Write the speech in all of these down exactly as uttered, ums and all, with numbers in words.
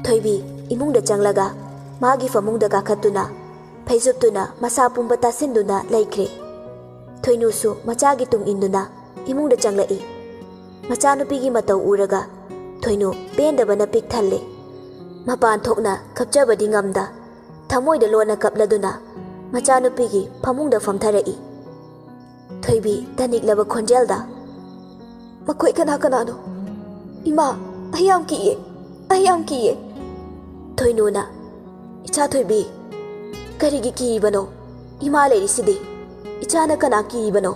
ꯊꯣꯏꯕꯤ ꯏꯃꯨꯡꯗ ꯆꯪꯂꯒ ꯃꯥꯒꯤ ꯐꯃꯨꯡꯗ ꯀꯥꯈꯠꯇꯨꯅ ꯐꯩꯖꯨꯞꯇꯨꯅ ꯃꯁꯥ ꯄꯨꯝꯕ ꯇꯥꯁꯤꯟꯗꯨꯅ ꯂꯩꯈ꯭ꯔꯦ꯫ ꯊꯣꯏꯅꯨꯁꯨ ꯃꯆꯥꯒꯤ ꯇꯨꯡ ꯏꯟꯗꯨꯅ ꯏꯃꯨꯡꯗ ꯆꯪꯂꯛꯏ꯫ ꯃꯆꯥꯅꯨꯄꯤꯒꯤ ꯃꯇꯧ ꯎꯔꯒ ꯊꯣꯏꯅꯨ ꯄꯦꯟꯗꯕꯅ ꯄꯤꯛ ꯊꯜꯂꯦ꯫ ꯃꯄꯥꯟ ꯊꯣꯛꯅ ꯀꯞꯆꯕꯗꯤ ꯉꯝꯗ ꯊꯃꯣꯏꯗ ꯂꯣꯟꯅ ꯀꯞꯂꯗꯨꯅ ꯃꯆꯥꯅꯨꯄꯤꯒꯤ ꯐꯃꯨꯡꯗ ꯐꯝꯊꯔꯛꯏ꯫ ꯊꯣꯏꯕꯤ ꯇꯅꯤꯛꯂꯕ ꯈꯣꯟꯖꯦꯜꯗ, "ꯃꯈꯣꯏ ꯀꯅꯥ ꯀꯅꯥꯅꯣ? ꯏꯃꯥ, ꯑꯩ ꯌꯥꯝ ꯀꯤꯌꯦ, ꯑꯩ ꯌꯥꯝ ꯀꯤꯌꯦ!" ꯊꯣꯏꯅꯨꯅ, "ꯏꯆꯥ ꯊꯣꯏꯕꯤ, ꯀꯔꯤꯒꯤ ꯀꯤꯔꯤꯕꯅꯣ? ꯏꯃꯥ ꯂꯩꯔꯤꯁꯤꯗꯤ꯫ ꯏꯆꯥꯅ ꯀꯅꯥ ꯀꯤꯔꯤꯕꯅꯣ?"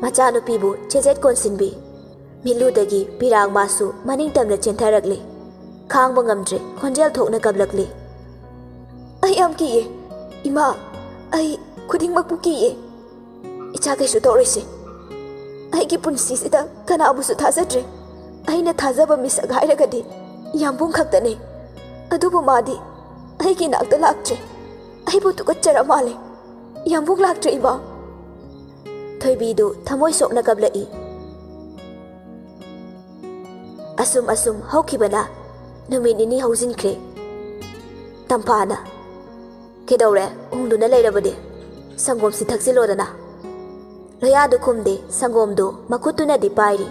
ꯃꯆꯥꯅꯨꯄꯤꯕꯨ ꯆꯦꯖꯦꯠ ꯀꯣꯟꯁꯤꯟꯕꯤ꯫ ꯃꯤꯠꯂꯨꯗꯒꯤ ꯄꯤꯔꯥꯡ ꯃꯥꯁꯨ ꯃꯅꯤꯡ ꯇꯝꯅ ꯆꯦꯟꯊꯔꯛꯂꯦ꯫ ꯈꯥꯡꯕ ꯉꯝꯗ꯭ꯔꯦ, ꯈꯣꯟꯖꯦꯜ ꯊꯣꯛꯅ ꯀꯞꯂꯛꯂꯦ꯫ "ꯑꯩ ꯌꯥꯝ ꯀꯤꯌꯦ꯫ ꯏꯃꯥ, ꯑꯩ ꯈꯨꯗꯤꯡꯃꯛꯄꯨ ꯀꯤꯌꯦ꯫ ꯏꯆꯥ ꯀꯩꯁꯨ ꯇꯧꯔꯣꯏꯁꯦ꯫ ꯑꯩꯒꯤ ꯄꯨꯟꯁꯤꯁꯤꯗ ꯀꯅꯥꯕꯨꯁꯨ ꯊꯥꯖꯗ꯭ꯔꯦ꯫ ꯑꯩꯅ ꯊꯥꯖꯕ ꯃꯤꯁꯛ ꯍꯥꯏꯔꯒꯗꯤ ꯌꯥꯝꯕꯨꯡ ꯈꯛꯇꯅꯦ꯫ ꯑꯗꯨꯕꯨ ꯃꯥꯗꯤ ꯑꯩꯒꯤ ꯅꯥꯛꯇ ꯂꯥꯛꯇ꯭ꯔꯦ꯫ ꯑꯩꯕꯨ ꯇꯨꯀꯠꯆꯔ ꯃꯥꯜꯂꯦ꯫ ꯌꯥꯝꯕꯨꯡ ꯂꯥꯛꯇ꯭ꯔꯦ, ꯏꯃꯥ!" ꯊꯣꯏꯕꯤꯗꯨ ꯊꯃꯣꯏ ꯁꯣꯛꯅ ꯀꯞꯂꯛꯏ꯫ ꯑꯁꯨꯝ ꯑꯁꯨꯝ ꯍꯧꯈꯤꯕꯅ ꯅꯨꯃꯤꯠ ꯅꯤꯅꯤ ꯍꯧꯖꯤꯟꯈ꯭ꯔꯦ꯫ ꯇꯝꯐꯥꯅ, "ꯀꯩꯗꯧꯔꯦ? ꯎꯪꯗꯨꯅ ꯂꯩꯔꯕꯗꯤ? ꯁꯪꯒꯣꯝꯁꯤ ꯊꯛꯆꯤꯜꯂꯣꯗꯅ꯫" ꯂꯣꯌꯥꯗꯨ ꯈꯨꯝꯗꯦ, ꯁꯪꯒꯣꯝꯗꯨ ꯃꯈꯨꯠꯇꯨꯅꯗꯤ ꯄꯥꯏꯔꯤ꯫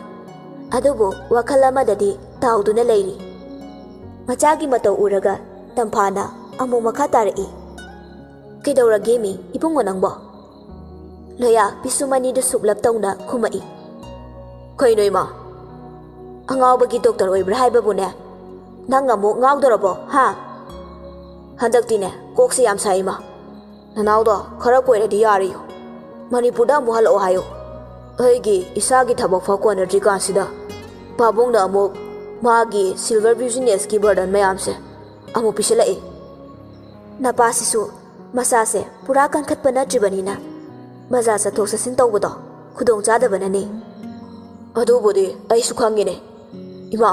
ꯑꯗꯨꯕꯨ ꯋꯥꯈꯜ ꯑꯃꯗꯗꯤ ꯇꯥꯎꯗꯨꯅ ꯂꯩꯔꯤ꯫ ꯃꯆꯥꯒꯤ ꯃꯇꯧ ꯎꯔꯒ ꯇꯝꯐꯥꯅ ꯑꯃꯨꯛ ꯃꯈꯥ ꯇꯥꯔꯛꯏ꯫ "ꯀꯩꯗꯧꯔꯒꯦꯃꯤ ꯏꯕꯨꯡꯉꯣ ꯅꯪꯕꯣ?" ꯂꯣꯌꯥ ꯄꯤꯁꯨꯝ ꯑꯅꯤꯗꯨ ꯁꯨꯞꯂꯞ ꯇꯧꯅ ꯈꯨꯝꯃꯛꯏ꯫ "ꯀꯩꯅꯣ ꯏꯃꯥ? ꯑꯉꯥꯎꯕꯒꯤ ꯗꯣꯛꯇꯔ ꯑꯣꯏꯕ꯭ꯔꯥ ꯍꯥꯏꯕꯕꯨꯅꯦ? ꯅꯪ ꯑꯃꯨꯛ ꯉꯥꯎꯗꯣꯔꯕꯣ, ꯍꯥ? ꯍꯟꯗꯛꯇꯤꯅꯦ ꯀꯣꯛꯁꯦ ꯌꯥꯝ ꯁꯥꯏ ꯏꯃꯥ꯫ ꯅꯅꯥꯎꯗꯣ ꯈꯔ ꯀꯣꯏꯔꯗꯤ ꯌꯥꯔꯦꯌꯣ꯫ ꯃꯅꯤꯄꯨꯔꯗ ꯑꯃꯨꯛ ꯍꯜꯂꯛꯑꯣ ꯍꯥꯏꯌꯣ꯫ ꯑꯩꯒꯤ ꯏꯁꯥꯒꯤ ꯊꯕꯛ ꯐꯥꯎ ꯀꯣꯟꯅꯗ꯭ꯔꯤꯀꯥꯟꯁꯤꯗ ꯄꯥꯕꯨꯡꯅ ꯑꯃꯨꯛ ꯃꯥꯒꯤ silver businessꯀꯤ burden ꯃꯌꯥꯝꯁꯦ ꯑꯃꯨꯛ ꯄꯤꯁꯤꯜꯂꯛꯑꯦ꯫" ꯅꯄꯥꯁꯤꯁꯨ ꯃꯁꯥꯁꯦ ꯄꯨꯔꯥ ꯀꯟꯈꯠꯄ ꯅꯠꯇ꯭ꯔꯤꯕꯅꯤꯅ ꯕꯖꯥꯔ ꯆꯠꯊꯣꯛ ꯆꯠꯁꯤꯟ ꯇꯧꯕꯗꯣ ꯈꯨꯗꯣꯡꯆꯥꯗꯕꯅꯅꯦ꯫ "ꯑꯗꯨꯕꯨꯗꯤ ꯑꯩꯁꯨ ꯈꯪꯉꯤꯅꯦ꯫ ꯏꯃꯥ,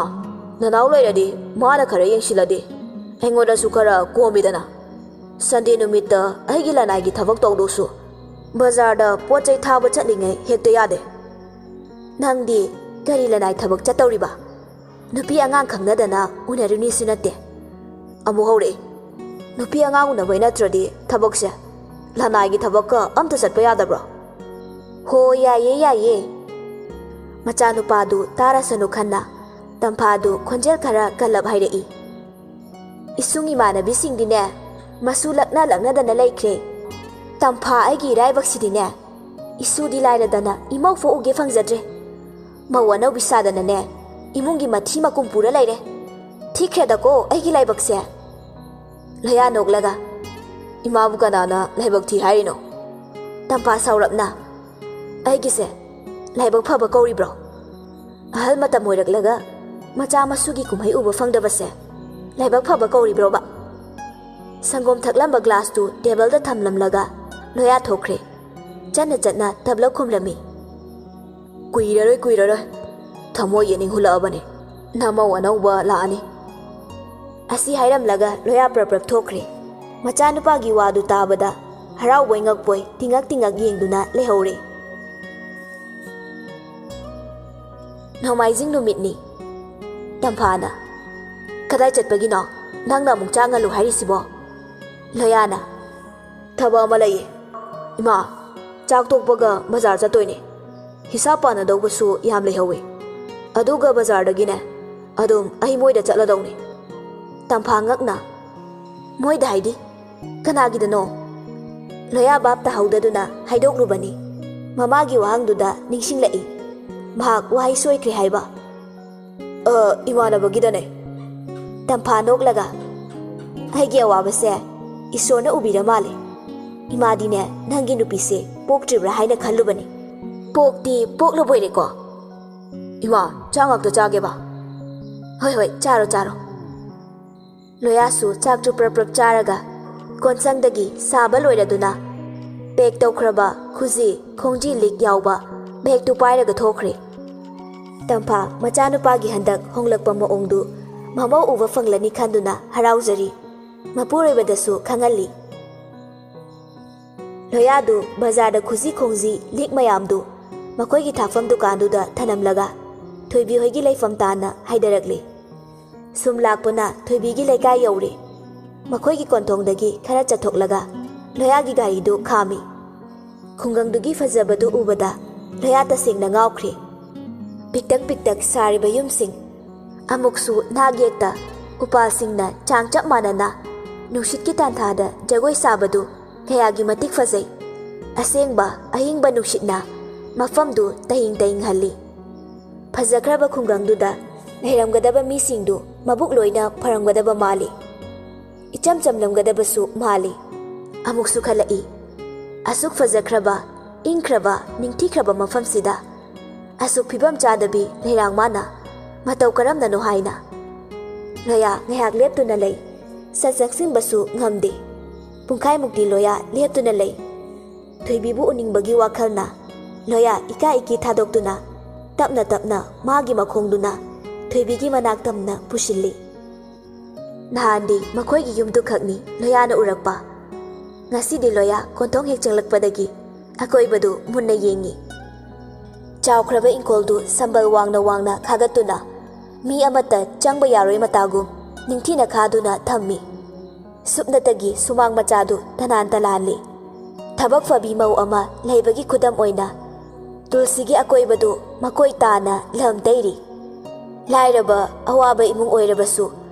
ꯅꯅꯥꯎ ꯂꯩꯔꯗꯤ ꯃꯥꯅ ꯈꯔ ꯌꯦꯡꯁꯤꯜꯂꯗꯤ ꯑꯩꯉꯣꯟꯗꯁꯨ ꯈꯔ ꯀꯣꯝꯃꯤꯗꯅ꯫ ꯁꯟꯗꯦ ꯅꯨꯃꯤꯠꯇ ꯑꯩꯒꯤ ꯂꯅꯥꯏꯒꯤ ꯊꯕꯛ ꯇꯧꯗꯧꯁꯨ ꯕꯖꯥꯔꯗ ꯄꯣꯠ ꯆꯩ ꯊꯥꯕ ꯆꯠꯂꯤꯉꯩ ꯍꯦꯛꯇ ꯌꯥꯗꯦ꯫" "ꯅꯪꯗꯤ ꯀꯔꯤ ꯂꯅꯥꯏ ꯊꯕꯛ ꯆꯠꯇꯧꯔꯤꯕ?" ꯅꯨꯄꯤ ꯑꯉꯥꯡ ꯈꯪꯅꯗꯅ ꯎꯅꯔꯨꯅꯤꯁꯨ ꯅꯠꯇꯦ꯫ ꯑꯃꯨꯛ ꯍꯧꯔꯛꯏ꯫ ꯅꯨꯄꯤ ꯑꯉꯥꯡ ꯎꯅꯕꯩ ꯅꯠꯇ꯭ꯔꯗꯤ ꯊꯕꯛꯁꯦ ꯂꯅꯥꯏꯒꯤ ꯊꯕꯛꯀ ꯑꯝꯇ ꯆꯠꯄ ꯌꯥꯗꯕ꯭ꯔꯣ? ꯍꯣ, ꯌꯥꯏꯌꯦ, ꯌꯥꯏꯌꯦ꯫ ꯃꯆꯥꯅꯨꯄꯥꯗꯨ ꯇꯥꯔꯁꯅꯨ ꯈꯟꯅ ꯇꯝꯐꯥꯗꯨ ꯈꯣꯟꯖꯦꯜ ꯈꯔ ꯀꯜꯂꯞ ꯍꯥꯏꯔꯛꯏ꯫ ꯏꯁꯨꯡ ꯏꯃꯥꯟꯅꯕꯤꯁꯤꯡꯗꯤꯅꯦ, ꯃꯁꯨ ꯂꯛꯅ ꯂꯛꯅꯗꯅ ꯂꯩꯈ꯭ꯔꯦ꯫ ꯇꯝꯐꯥ ꯑꯩꯒꯤ ꯏꯔꯥꯏꯕꯛꯁꯤꯗꯤꯅꯦ, ꯏꯁꯨꯗꯤ ꯂꯥꯏꯔꯗꯅ ꯏꯃꯧ ꯐꯥꯎ ꯎꯒꯦ ꯐꯪꯖꯗ꯭ꯔꯦ꯫ ꯃꯧ ꯑꯅꯧꯕꯤ ꯁꯥꯗꯅꯅꯦ, ꯏꯃꯨꯡꯒꯤ ꯃꯊꯤ ꯃꯀꯨꯝ ꯄꯨꯔ ꯂꯩꯔꯦ꯫ ꯊꯤꯈ꯭ꯔꯦꯗꯀꯣ ꯑꯩꯒꯤ ꯂꯥꯏꯕꯛꯁꯦ꯫ ꯂꯣꯌꯥ ꯅꯣꯛꯂꯒ, "ꯏꯃꯥꯕꯨ ꯀꯅꯥꯅ ꯂꯥꯏꯕꯛ ꯊꯤ ꯍꯥꯏꯔꯤꯅꯣ?" ꯇꯝꯐꯥ ꯁꯥꯎꯔꯞꯅ, "ꯑꯩꯒꯤꯁꯦ ꯂꯥꯏꯕꯛ ꯐꯕ ꯀꯧꯔꯤꯕ꯭ꯔꯣ? ꯑꯍꯜ ꯃꯇꯝ ꯑꯣꯏꯔꯛꯂꯒ ꯃꯆꯥ ꯃꯁꯨꯒꯤ ꯀꯨꯝꯍꯩ ꯎꯕ ꯐꯪꯗꯕꯁꯦ ꯂꯥꯏꯕꯛ ꯐꯕ ꯀꯧꯔꯤꯕ꯭ꯔꯣꯕ?" ꯁꯪꯒꯣꯝ ꯊꯛꯂꯝꯕ ꯒ꯭ꯂꯥꯁꯇꯨ ꯇꯦꯕꯜꯗ ꯊꯝꯂꯝꯂꯒ ꯂꯣꯌꯥ ꯊꯣꯛꯈ꯭ꯔꯦ꯫ ꯆꯠꯅ ꯆꯠꯅ ꯇꯞꯂꯞ ꯈꯨꯝꯂꯝꯃꯤ, "ꯀꯨꯏꯔꯔꯣꯏ, ꯀꯨꯏꯔꯔꯣꯏ꯫ ꯊꯃꯣꯏ ꯌꯦꯅꯤꯡ ꯍꯨꯜꯂꯛꯑꯕꯅꯤ꯫ ꯅꯃꯧ ꯑꯅꯧꯕ ꯂꯥꯛꯑꯅꯤ꯫" ꯑꯁꯤ ꯍꯥꯏꯔꯝꯂꯒ ꯂꯣꯌꯥ ꯄ꯭ꯔꯞ ꯄ꯭ꯔꯞ ꯊꯣꯛꯈ꯭ꯔꯦ꯫ ꯃꯆꯥꯅꯨꯄꯥꯒꯤ ꯋꯥꯗꯨ ꯇꯥꯕꯗ ꯍꯔꯥꯎꯕꯣꯏ ꯉꯛꯄꯣꯏ ꯇꯤꯉꯛ ꯇꯤꯉꯛ ꯌꯦꯡꯗꯨꯅ ꯂꯩꯍꯧꯔꯦ꯫ ꯅꯣꯡꯃꯥꯏꯖꯤꯡ ꯅꯨꯃꯤꯠꯅꯤ꯫ ꯇꯝꯐꯥꯅ, "ꯀꯗꯥꯏ ꯆꯠꯄꯒꯤꯅꯣ ꯅꯪꯅ ꯑꯃꯨꯛ ꯆꯥꯛ ꯉꯜꯂꯨ ꯍꯥꯏꯔꯤꯁꯤꯕꯣ?" ꯂꯣꯌꯥꯅ, "ꯊꯕꯛ ꯑꯃ ꯂꯩꯌꯦ꯫ ꯏꯃꯥ, ꯆꯥꯛ ꯇꯣꯛꯄꯒ ꯕꯖꯥꯔ ꯆꯠꯇꯣꯏꯅꯦ꯫ ꯍꯤꯁꯥꯞ ꯄꯥꯅꯗꯧꯕꯁꯨ ꯌꯥꯝ ꯂꯩꯍꯧꯋꯦ꯫ ꯑꯗꯨꯒ ꯕꯖꯥꯔꯗꯒꯤꯅꯦ, ꯑꯗꯨꯝ ꯑꯩ ꯃꯣꯏꯗ ꯆꯠꯂꯗꯧꯅꯦ꯫" ꯇꯝꯐꯥ ꯉꯛꯅ, "ꯃꯣꯏꯗ ꯍꯥꯏꯗꯤ? ꯀꯅꯥꯒꯤꯗꯅꯣ?" ꯂꯣꯌꯥ ꯚꯥꯞ ꯇꯥꯍꯧꯗꯗꯨꯅ ꯍꯥꯏꯗꯣꯛꯂꯨꯕꯅꯤ꯫ ꯃꯃꯥꯒꯤ ꯋꯥꯍꯪꯗꯨꯗ ꯅꯤꯡꯁꯤꯡꯂꯛꯏ꯫ ꯃꯍꯥꯛ ꯋꯥꯍꯩ ꯁꯣꯏꯈ꯭ꯔꯦ ꯍꯥꯏꯕ꯫ "ꯑ, ꯏꯃꯥꯟꯅꯕꯒꯤꯗꯅꯦ꯫" ꯇꯝꯐꯥ ꯅꯣꯛꯂꯒ, "ꯑꯩꯒꯤ ꯑꯋꯥꯕꯁꯦ ꯏꯁꯣꯔꯅ ꯎꯕꯤꯔ ꯃꯥꯜꯂꯦ꯫ ꯏꯃꯥꯗꯤꯅꯦ ꯅꯪꯒꯤ ꯅꯨꯄꯤꯁꯦ ꯄꯣꯛꯇ꯭ꯔꯤꯕ꯭ꯔꯥ ꯍꯥꯏꯅ ꯈꯜꯂꯨꯕꯅꯤ꯫ ꯄꯣꯛꯇꯤ ꯄꯣꯛꯂꯕꯣꯏꯔꯦꯀꯣ꯫ ꯏꯃꯥ, ꯆꯥ ꯉꯥꯛꯇ ꯆꯥꯒꯦꯕ꯫" "ꯍꯣꯏ, ꯍꯣꯏ, ꯆꯥꯔꯣ, ꯆꯥꯔꯣ꯫" ꯂꯣꯌꯥꯁꯨ ꯆꯥꯛꯇꯨ ꯄ꯭ꯔꯞ ꯄ꯭ꯔꯞ ꯆꯥꯔꯒ ꯀꯣꯟꯁꯪꯗꯒꯤ ꯁꯥꯕ ꯂꯣꯏꯔꯗꯨꯅ ꯄꯦꯛ ꯇꯧꯈ꯭ꯔꯕ ꯈꯨꯖꯤ, ꯈꯣꯡꯖꯤ ꯂꯤꯛ ꯌꯥꯎꯕ ꯕꯦꯒꯇꯨ ꯄꯥꯏꯔꯒ ꯊꯣꯛꯈ꯭ꯔꯦ꯫ ꯇꯝꯐꯥ ꯃꯆꯥꯅꯨꯄꯥꯒꯤ ꯍꯟꯗꯛ ꯍꯣꯡꯂꯛꯄ ꯃꯑꯣꯡꯗꯨ ꯃꯃꯧ ꯎꯕ ꯐꯪꯂꯅꯤ ꯈꯟꯗꯨꯅ ꯍꯔꯥꯎꯖꯔꯤ꯫ ꯃꯄꯨꯔꯣꯏꯕꯗꯁꯨ ꯈꯪꯍꯜꯂꯤ꯫ ꯂꯣꯌꯥꯗꯨ ꯕꯖꯥꯔꯗ ꯈꯨꯖꯤ ꯈꯣꯡꯖꯤ ꯂꯤꯛ ꯃꯌꯥꯝꯗꯨ ꯃꯈꯣꯏꯒꯤ ꯊꯥꯛꯐꯝ ꯗꯨꯀꯥꯟꯗꯨꯗ ꯊꯅꯝꯂꯒ, ꯊꯣꯏꯕꯤ ꯍꯣꯏꯒꯤ ꯂꯩꯐꯝ ꯇꯥꯅ ꯍꯥꯏꯗꯔꯛꯂꯤ꯫ ꯁꯨꯝ ꯂꯥꯛꯄꯅ ꯊꯣꯏꯕꯤꯒꯤ ꯂꯩꯀꯥꯏ ꯌꯧꯔꯦ꯫ ꯃꯈꯣꯏꯒꯤ ꯀꯣꯟꯊꯣꯡꯗꯒꯤ ꯈꯔ ꯆꯠꯊꯣꯛꯂꯒ ꯂꯣꯌꯥꯒꯤ ꯒꯥꯔꯤꯗꯨ ꯈꯥꯝꯃꯤ꯫ ꯈꯨꯡꯒꯪꯗꯨꯒꯤ ꯐꯖꯕꯗꯨ ꯎꯕꯗ ꯂꯣꯌꯥ ꯇꯁꯦꯡꯅ ꯉꯥꯎꯈ꯭ꯔꯦ꯫ ꯄꯤꯛꯇꯛ ꯄꯤꯛꯇꯛ ꯁꯥꯔꯤꯕ ꯌꯨꯝꯁꯤꯡ, ꯑꯃꯨꯛꯁꯨ ꯅꯥꯛ ꯌꯦꯠꯇ ꯎꯄꯥꯜꯁꯤꯡꯅ ꯆꯥꯡ ꯆꯞ ꯃꯥꯟꯅꯅ ꯅꯨꯡꯁꯤꯠꯀꯤ ꯇꯥꯟꯊꯥꯗ ꯖꯒꯣꯏ ꯁꯥꯕꯗꯨ ꯀꯌꯥꯒꯤ ꯃꯇꯤꯛ ꯐꯖꯩ꯫ ꯑꯁꯦꯡꯕ ꯑꯍꯤꯡꯕ ꯅꯨꯡꯁꯤꯠꯅ ꯃꯐꯝꯗꯨ ꯇꯍꯤꯡ ꯇꯍꯤꯡꯍꯜꯂꯤ꯫ ꯐꯖꯈ꯭ꯔꯕ ꯈꯨꯡꯒꯪꯗꯨꯗ ꯂꯩꯔꯝꯒꯗꯕ ꯃꯤꯁꯤꯡꯗꯨ ꯃꯕꯨꯛ ꯂꯣꯏꯅ ꯐꯔꯝꯒꯗꯕ ꯃꯥꯜꯂꯤ꯫ ꯏꯆꯝ ꯆꯝꯂꯝꯒꯗꯕꯁꯨ ꯃꯥꯜꯂꯤ꯫ ꯑꯃꯨꯛꯁꯨ ꯈꯜꯂꯛꯏ, ꯑꯁꯨꯛ ꯐꯖꯈ꯭ꯔꯕ, ꯏꯪꯈ꯭ꯔꯕ, ꯅꯤꯡꯊꯤꯈ꯭ꯔꯕ ꯃꯐꯝꯁꯤꯗ ꯑꯁꯨꯛ ꯐꯤꯕꯝ ꯆꯥꯗꯕꯤ ꯂꯩꯔꯥꯡ ꯃꯥꯅ ꯃꯇꯧ ꯀꯔꯝꯅꯅꯣ ꯍꯥꯏꯅ꯫ ꯂꯣꯌꯥ ꯉꯥꯏꯍꯥꯛ ꯂꯦꯞꯇꯨꯅ ꯂꯩ꯫ ꯁꯠ ꯆꯪꯁꯤꯟꯕꯁꯨ ꯉꯝꯗꯦ꯫ ꯄꯨꯡꯈꯥꯏꯃꯨꯛꯇꯤ ꯂꯣꯌꯥ ꯂꯦꯞꯇꯨꯅ ꯂꯩ꯫ ꯊꯣꯏꯕꯤꯕꯨ ꯎꯅꯤꯡꯕꯒꯤ ꯋꯥꯈꯜꯅ ꯂꯣꯌꯥ ꯏꯀꯥ ꯏꯀꯤ ꯊꯥꯗꯣꯛꯇꯨꯅ ꯇꯞꯅ ꯇꯞꯅ ꯃꯥꯒꯤ ꯃꯈꯣꯡꯗꯨꯅ ꯊꯣꯏꯕꯤꯒꯤ ꯃꯅꯥꯛ ꯇꯝꯅ ꯄꯨꯁꯤꯜꯂꯤ꯫ ꯅꯍꯥꯟꯗꯤ ꯃꯈꯣꯏꯒꯤ ꯌꯨꯝꯗꯨ ꯈꯛꯅꯤ ꯂꯣꯌꯥꯅ ꯎꯔꯛꯄ꯫ ꯉꯁꯤꯗꯤ ꯂꯣꯌꯥ ꯀꯣꯟꯊꯣꯡ ꯍꯦꯛ ꯆꯪꯂꯛꯄꯗꯒꯤ ꯑꯀꯣꯏꯕꯗꯨ ꯃꯨꯟꯅ ꯌꯦꯡꯉꯤ꯫ ꯆꯥꯎꯈ꯭ꯔꯕ ꯏꯪꯈꯣꯜꯗꯨ ꯁꯝꯕꯜ ꯋꯥꯡꯅ ꯋꯥꯡꯅ ꯈꯥꯒꯠꯇꯨꯅ ꯃꯤ ꯑꯃꯠꯇ ꯆꯪꯕ ꯌꯥꯔꯣꯏ ꯃꯇꯥꯒꯨꯝ ꯅꯤꯡꯊꯤꯅ ꯈꯥꯗꯨꯅ ꯊꯝꯃꯤ꯫ ꯁꯨꯞꯅꯇꯒꯤ ꯁꯨꯃꯥꯡ ꯃꯆꯥꯗꯨ ꯇꯅꯥꯟ ꯇꯅꯥꯜꯂꯤ꯫ ꯊꯕꯛ ꯐꯕꯤ ꯃꯧ ꯑꯃ ꯂꯩꯕꯒꯤ ꯈꯨꯗꯝ ꯑꯣꯏꯅ ꯇꯨꯜꯁꯤꯒꯤ ꯑꯀꯣꯏꯕꯗꯨ ꯃꯀꯣꯏ ꯇꯥꯅ ꯂꯝ ꯇꯩꯔꯤ꯫ ꯂꯥꯏꯔꯕ ꯑꯋꯥꯕ ꯏꯃꯨꯡ ꯑꯣꯏꯔꯕꯁꯨ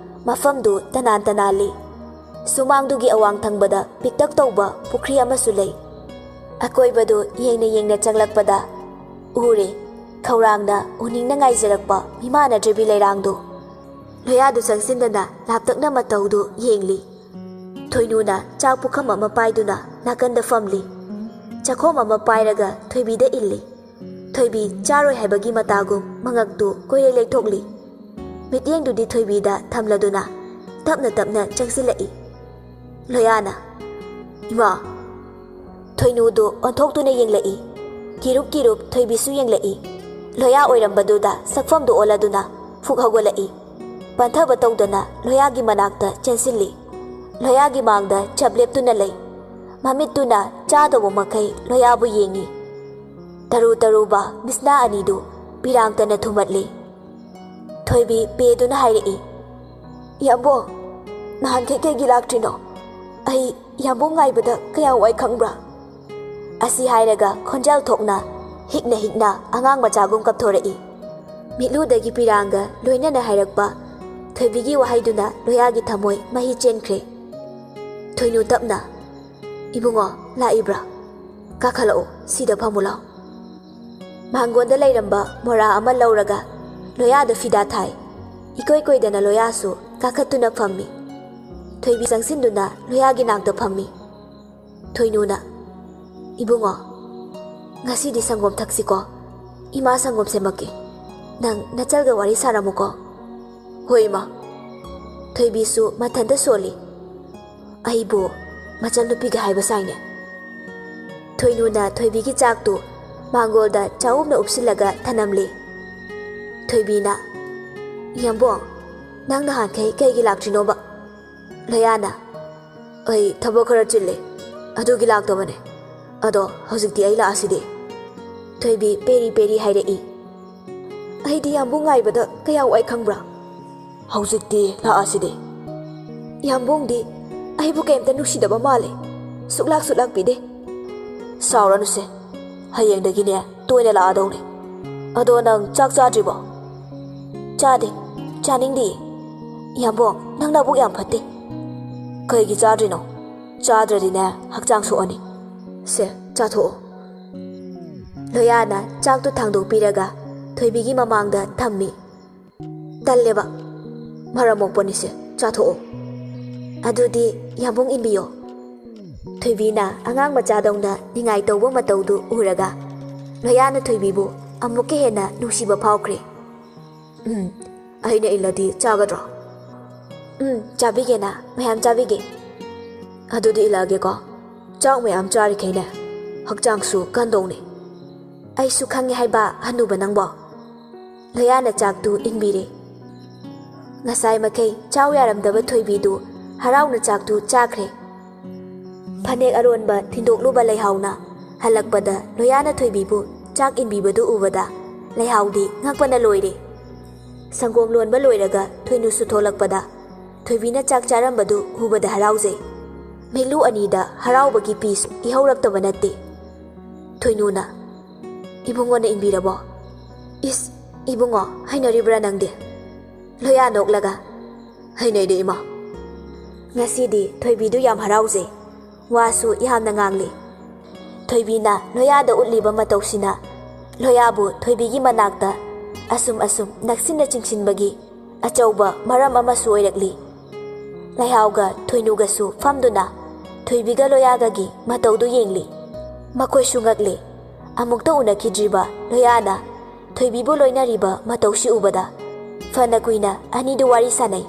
ꯃꯐꯝꯗꯨ ꯇꯅꯥꯟ ꯇꯅꯥꯜꯂꯤ꯫ ꯁꯨꯃꯥꯡꯗꯨꯒꯤ ꯑꯋꯥꯡ ꯊꯪꯕꯗ ꯄꯤꯛꯇꯛ ꯇꯧꯕ ꯄꯨꯈ꯭ꯔꯤ ꯑꯃꯁꯨ ꯂꯩ꯫ ꯑꯀꯣꯏꯕꯗꯨ ꯌꯦꯡꯅ ꯌꯦꯡꯅ ꯆꯪꯂꯛꯄꯗ ꯎꯔꯦ, ꯈꯧꯔꯥꯡꯅ ꯎꯅꯤꯡꯅ ꯉꯥꯏꯖꯔꯛꯄ ꯃꯤꯃꯥꯟꯅꯗ꯭ꯔꯕꯤ ꯂꯩꯔꯥꯡꯗꯨ꯫ ꯂꯣꯌꯥꯗꯨ ꯆꯪꯁꯤꯟꯗꯅ ꯂꯥꯞꯇꯛꯅ ꯃꯇꯧꯗꯨ ꯌꯦꯡꯂꯤ꯫ ꯊꯣꯏꯅꯨꯅ ꯆꯥꯛ ꯄꯨꯈꯝ ꯑꯃ ꯄꯥꯏꯗꯨꯅ ꯅꯥꯀꯟꯗ ꯐꯝꯂꯤ꯫ ꯆꯥꯛꯈꯣꯝ ꯑꯃ ꯄꯥꯏꯔꯒ ꯊꯣꯏꯕꯤꯗ ꯏꯜꯂꯤ꯫ ꯊꯣꯏꯕꯤ ꯆꯥꯔꯣꯏ ꯍꯥꯏꯕꯒꯤ ꯃꯇꯥꯒꯨꯝ ꯃꯉꯛꯇꯨ ꯀꯣꯏꯔꯦ ꯂꯩꯊꯣꯛꯂꯤ꯫ ꯃꯤꯠꯌꯦꯡꯗꯨꯗꯤ ꯊꯣꯏꯕꯤꯗ ꯊꯝꯂꯗꯨꯅ ꯇꯞꯅ ꯇꯞꯅ ꯆꯪꯁꯤꯜꯂꯛꯏ꯫ ꯂꯣꯌꯥꯅ, "ꯏꯃꯥ!" ꯊꯣꯏꯅꯨꯗꯨ ꯑꯣꯟꯊꯣꯛꯇꯨꯅ ꯌꯦꯡꯂꯛꯏ꯫ ꯀꯤꯔꯨꯞ ꯀꯤꯔꯨꯞ ꯊꯣꯏꯕꯤꯁꯨ ꯌꯦꯡꯂꯛꯏ꯫ ꯂꯣꯌꯥ ꯑꯣꯏꯔꯝꯕꯗꯨꯗ ꯁꯛꯐꯝꯗꯨ ꯑꯣꯜꯂꯗꯨꯅ ꯐꯨꯛ ꯍꯧꯒꯠꯂꯛꯏ꯫ ꯄꯟꯊꯕ ꯇꯧꯗꯅ ꯂꯣꯌꯥꯒꯤ ꯃꯅꯥꯛꯇ ꯆꯦꯟꯁꯤꯜꯂꯤ꯫ ꯂꯣꯌꯥꯒꯤ ꯃꯥꯡꯗ ꯆꯞ ꯂꯦꯞꯇꯨꯅ ꯂꯩ꯫ ꯃꯃꯤꯠꯇꯨꯅ ꯆꯥꯗꯧꯕ ꯃꯈꯩ ꯂꯣꯌꯥꯕꯨ ꯌꯦꯡꯉꯤ꯫ ꯇꯔꯨ ꯇꯔꯨꯕ ꯃꯤꯁꯅꯥ ꯑꯅꯤꯗꯨ ꯄꯤꯔꯥꯡꯇꯅ ꯊꯨꯝꯍꯠꯂꯤ꯫ ꯊꯣꯏꯕꯤ ꯄꯦꯗꯨꯅ ꯍꯥꯏꯔꯛꯏ, "ꯌꯥꯝꯕꯣꯡ, ꯅꯍꯥꯟꯈꯩ ꯀꯩꯒꯤ ꯂꯥꯛꯇ꯭ꯔꯤꯅꯣ? ꯑꯩ ꯌꯥꯝꯕꯣꯡ ꯉꯥꯏꯕꯗ ꯀꯌꯥ ꯋꯥꯏ ꯈꯪꯕ꯭ꯔꯥ?" ꯑꯁꯤ ꯍꯥꯏꯔꯒ ꯈꯣꯟꯖꯦꯜ ꯊꯣꯛꯅ ꯍꯤꯛꯅ ꯍꯤꯛꯅ ꯑꯉꯥꯡ ꯃꯆꯥꯒꯨꯝ ꯀꯞꯊꯣꯔꯛꯏ꯫ ꯃꯤꯠꯂꯨꯗꯒꯤ ꯄꯤꯔꯥꯡꯒ ꯂꯣꯏꯅꯅ ꯍꯥꯏꯔꯛꯄ ꯊꯣꯏꯕꯤꯒꯤ ꯋꯥꯍꯩꯗꯨꯅ ꯂꯣꯌꯥꯒꯤ ꯊꯃꯣꯏ ꯃꯍꯤ ꯆꯦꯟꯈ꯭ꯔꯦ꯫ ꯊꯣꯏꯅꯨ ꯇꯞꯅ, "ꯏꯕꯨꯡꯉꯣ, ꯂꯥꯛꯏꯕ꯭ꯔꯥ? ꯀꯥꯈꯠꯂꯛꯑꯣ, ꯁꯤꯗ ꯐꯝꯃꯨ ꯂꯥꯎ꯫" ꯃꯥꯡꯒꯣꯟꯗ ꯂꯩꯔꯝꯕ ꯃꯣꯔꯥ ꯑꯃ ꯂꯧꯔꯒ ꯂꯣꯌꯥꯗ ꯐꯤꯗꯥ ꯊꯥꯏ꯫ ꯏꯀꯣꯏ ꯀꯣꯏꯗꯅ ꯂꯣꯌꯥꯁꯨ ꯀꯥꯈꯠꯇꯨꯅ ꯐꯝꯃꯤ꯫ ꯊꯣꯏꯕꯤ ꯆꯪꯁꯤꯟꯗꯨꯅ ꯂꯣꯌꯥꯒꯤ ꯅꯥꯛꯇ ꯐꯝꯃꯤ꯫ ꯊꯣꯏꯅꯨꯅ, "ꯏꯕꯨꯡꯉꯣ, ꯉꯁꯤꯗꯤ ꯁꯪꯒꯣꯝ ꯊꯛꯁꯤꯀꯣ꯫ ꯏꯃꯥ ꯁꯪꯒꯣꯝ ꯁꯦꯝꯃꯛꯀꯦ꯫ ꯅꯪ ꯅꯆꯜꯒ ꯋꯥꯔꯤ ꯁꯥꯔꯝꯃꯨꯀꯣ꯫" "ꯍꯣꯏ, ꯏꯃꯥ꯫" ꯊꯣꯏꯕꯤꯁꯨ ꯃꯊꯟꯇ ꯁꯣꯜꯂꯤ꯫ "ꯑꯩꯕꯨ ꯃꯆꯜꯅꯨꯄꯤꯒ ꯍꯥꯏꯕ ꯁꯥꯏꯅꯦ꯫" ꯊꯣꯏꯅꯨꯅ ꯊꯣꯏꯕꯤꯒꯤ ꯆꯥꯛꯇꯨ ꯃꯥꯡꯒꯣꯜꯗ ꯆꯥꯎꯞꯅ ꯎꯞꯁꯤꯜꯂꯒ ꯊꯅꯝꯂꯤ꯫ ꯊꯣꯏꯕꯤꯅ, "ꯌꯥꯝꯕꯣꯡ, ꯅꯪ ꯅꯍꯥꯟꯈꯩ ꯀꯩꯒꯤ ꯂꯥꯛꯇ꯭ꯔꯤꯅꯣꯕ?" ꯂꯣꯌꯥꯅ, "ꯑꯩ ꯊꯕꯛ ꯈꯔ ꯆꯤꯜꯂꯦ, ꯑꯗꯨꯒꯤ ꯂꯥꯛꯇꯕꯅꯦ꯫ ꯑꯗꯣ ꯍꯧꯖꯤꯛꯇꯤ ꯑꯩ ꯂꯥꯛꯑꯁꯤꯗꯤ꯫" ꯊꯣꯏꯕꯤ ꯄꯦꯔꯤ ꯄꯦꯔꯤ ꯍꯥꯏꯔꯛꯏ꯫ "ꯑꯩꯗꯤ ꯌꯥꯝꯕꯨꯡ ꯉꯥꯏꯕꯗ ꯀꯌꯥ ꯋꯥꯏ ꯈꯪꯕ꯭ꯔꯥ? ꯍꯧꯖꯤꯛꯇꯤ ꯂꯥꯛꯑꯁꯤꯗꯤ꯫" "ꯌꯥꯝꯕꯨꯡꯗꯤ ꯑꯩꯕꯨ ꯀꯩꯝꯇ ꯅꯨꯡꯁꯤꯗꯕ ꯃꯥꯜꯂꯦ, ꯁꯨꯛꯂꯥꯛ ꯁꯨꯛꯂꯥꯛꯄꯤꯗꯦ꯫" "ꯁꯥꯎꯔꯅꯨꯁꯦ, ꯍꯌꯦꯡꯗꯒꯤꯅꯦ ꯇꯣꯏꯅ ꯂꯥꯛꯑꯗꯧꯅꯦ꯫ ꯑꯗꯣ ꯅꯪ ꯆꯥꯛ ꯆꯥꯗ꯭ꯔꯤꯕꯣ?" "ꯆꯥꯗꯦ, ꯆꯥꯅꯤꯡꯗꯤꯌꯦ꯫" "ꯌꯥꯝꯕꯣꯡ, ꯅꯪ ꯅꯕꯨꯛ ꯌꯥꯝ ꯐꯠꯇꯦ꯫" "ꯀꯩꯒꯤ ꯆꯥꯗ꯭ꯔꯤꯅꯣ? ꯆꯥꯗ꯭ꯔꯗꯤꯅꯦ ꯍꯛꯆꯥꯡ ꯁꯣꯛꯑꯅꯤ꯫ ꯁꯦ, ꯆꯥꯊꯣꯛꯑꯣ꯫" ꯂꯣꯌꯥꯅ ꯆꯥꯛꯇꯨ ꯊꯥꯡꯗꯣꯛꯄꯤꯔꯒ ꯊꯣꯏꯕꯤꯒꯤ ꯃꯃꯥꯡꯗ ꯊꯝꯃꯤ꯫ "ꯇꯜꯂꯦꯕ, ꯃꯔꯝ ꯃꯣꯛꯄꯅꯤꯁꯦ, ꯆꯥꯊꯣꯛꯑꯣ꯫" "ꯑꯗꯨꯗꯤ ꯌꯥꯝꯕꯨꯡ ꯏꯟꯕꯤꯌꯣ꯫" ꯊꯣꯏꯕꯤꯅ ꯑꯉꯥꯡ ꯃꯆꯥꯗꯧꯅ ꯅꯤꯡꯉꯥꯏ ꯇꯧꯕ ꯃꯇꯧꯗꯨ ꯎꯔꯒ ꯂꯣꯌꯥꯅ ꯊꯣꯏꯕꯤꯕꯨ ꯑꯃꯨꯛꯀ ꯍꯦꯟꯅ ꯅꯨꯡꯁꯤꯕ ꯐꯥꯎꯈ꯭ꯔꯦ꯫ "ꯎꯝ, ꯑꯩꯅ ꯏꯜꯂꯗꯤ ꯆꯥꯒꯗ꯭ꯔꯣ?" "ꯎꯝ, ꯆꯥꯕꯤꯒꯦꯅ, ꯃꯌꯥꯝ ꯆꯥꯕꯤꯒꯦ꯫" "ꯑꯗꯨꯗꯤ ꯏꯜꯂꯛꯑꯒꯦꯀꯣ꯫ ꯆꯥꯛ ꯃꯌꯥꯝ ꯆꯥꯔꯤꯈꯩꯅꯦ ꯍꯛꯆꯥꯡꯁꯨ ꯀꯟꯗꯧꯅꯦ꯫" "ꯑꯩꯁꯨ ꯈꯪꯉꯦ ꯍꯥꯏꯕ, ꯍꯅꯨꯕ ꯅꯪꯕꯣ꯫" ꯂꯣꯌꯥꯅ ꯆꯥꯛꯇꯨ ꯏꯟꯕꯤꯔꯦ꯫ ꯉꯁꯥꯏ ꯃꯈꯩ ꯆꯥꯎ ꯌꯥꯔꯝꯗꯕ ꯊꯣꯏꯕꯤꯗꯨ ꯍꯔꯥꯎꯅ ꯆꯥꯛꯇꯨ ꯆꯥꯈ꯭ꯔꯦ꯫ ꯐꯅꯦꯛ ꯑꯔꯣꯟꯕ ꯊꯤꯟꯗꯣꯛꯂꯨꯕ ꯂꯩꯍꯥꯎꯅ ꯍꯜꯂꯛꯄꯗ ꯂꯣꯌꯥꯅ ꯊꯣꯏꯕꯤꯕꯨ ꯆꯥꯛ ꯏꯟꯕꯤꯕꯗꯨ ꯎꯕꯗ ꯂꯩꯍꯥꯎꯗꯤ ꯉꯛꯄꯅ ꯂꯣꯏꯔꯦ꯫ ꯁꯪꯒꯣꯝ ꯂꯣꯟꯕ ꯂꯣꯏꯔꯒ ꯊꯣꯏꯅꯨꯁꯨ ꯊꯣꯛꯂꯛꯄꯗ ꯊꯣꯏꯕꯤꯅ ꯆꯥꯛ ꯆꯥꯔꯝꯕꯗꯨ ꯎꯕꯗ ꯍꯔꯥꯎꯖꯩ꯫ ꯃꯤꯠꯂꯨ ꯑꯅꯤꯗ ꯍꯔꯥꯎꯕꯒꯤ ꯄꯤꯁ ꯏꯍꯧꯔꯛꯇꯕ ꯅꯠꯇꯦ꯫ ꯊꯣꯏꯅꯨꯅ, "ꯏꯕꯨꯡꯉꯣꯅ ꯏꯟꯕꯤꯔꯕꯣ?" "ꯏꯁ, ꯏꯕꯨꯡꯉꯣ, ꯍꯩꯅꯔꯤꯕ꯭ꯔꯥ ꯅꯪꯗꯤ?" ꯂꯣꯌꯥ ꯅꯣꯛꯂꯒ, "ꯍꯩꯅꯩꯗ, ꯏꯃꯥ꯫" ꯉꯁꯤꯗꯤ ꯊꯣꯏꯕꯤꯗꯨ ꯌꯥꯝ ꯍꯔꯥꯎꯖꯩ꯫ ꯋꯥꯁꯨ ꯌꯥꯝꯅ ꯉꯥꯡꯂꯤ꯫ ꯊꯣꯏꯕꯤꯅ ꯂꯣꯌꯥꯗ ꯎꯠꯂꯤꯕ ꯃꯇꯧꯁꯤꯅ ꯂꯣꯌꯥꯕꯨ ꯊꯣꯏꯕꯤꯒꯤ ꯃꯅꯥꯛꯇ ꯑꯁꯨꯝ ꯑꯁꯨꯝ ꯅꯛꯁꯤꯟꯅ ꯆꯤꯡꯁꯤꯟꯕꯒꯤ ꯑꯆꯧꯕ ꯃꯔꯝ ꯑꯃꯁꯨ ꯑꯣꯏꯔꯛꯂꯤ꯫ ꯂꯩꯍꯥꯎꯒ ꯊꯣꯏꯅꯨꯒꯁꯨ ꯐꯝꯗꯨꯅ ꯊꯣꯏꯕꯤꯒ ꯂꯣꯌꯥꯒꯒꯤ ꯃꯇꯧꯗꯨ ꯌꯦꯡꯂꯤ꯫ ꯃꯈꯣꯏꯁꯨ ꯉꯛꯂꯤ꯫ ꯑꯃꯨꯛꯇ ꯎꯅꯈꯤꯗ꯭ꯔꯤꯕ ꯂꯣꯌꯥꯅ ꯊꯣꯏꯕꯤꯕꯨ ꯂꯣꯏꯅꯔꯤꯕ ꯃꯇꯧꯁꯤ ꯎꯕꯗ ꯐꯅ ꯀꯨꯏꯅ ꯑꯅꯤꯗꯨ ꯋꯥꯔꯤ ꯁꯥꯅꯩ꯫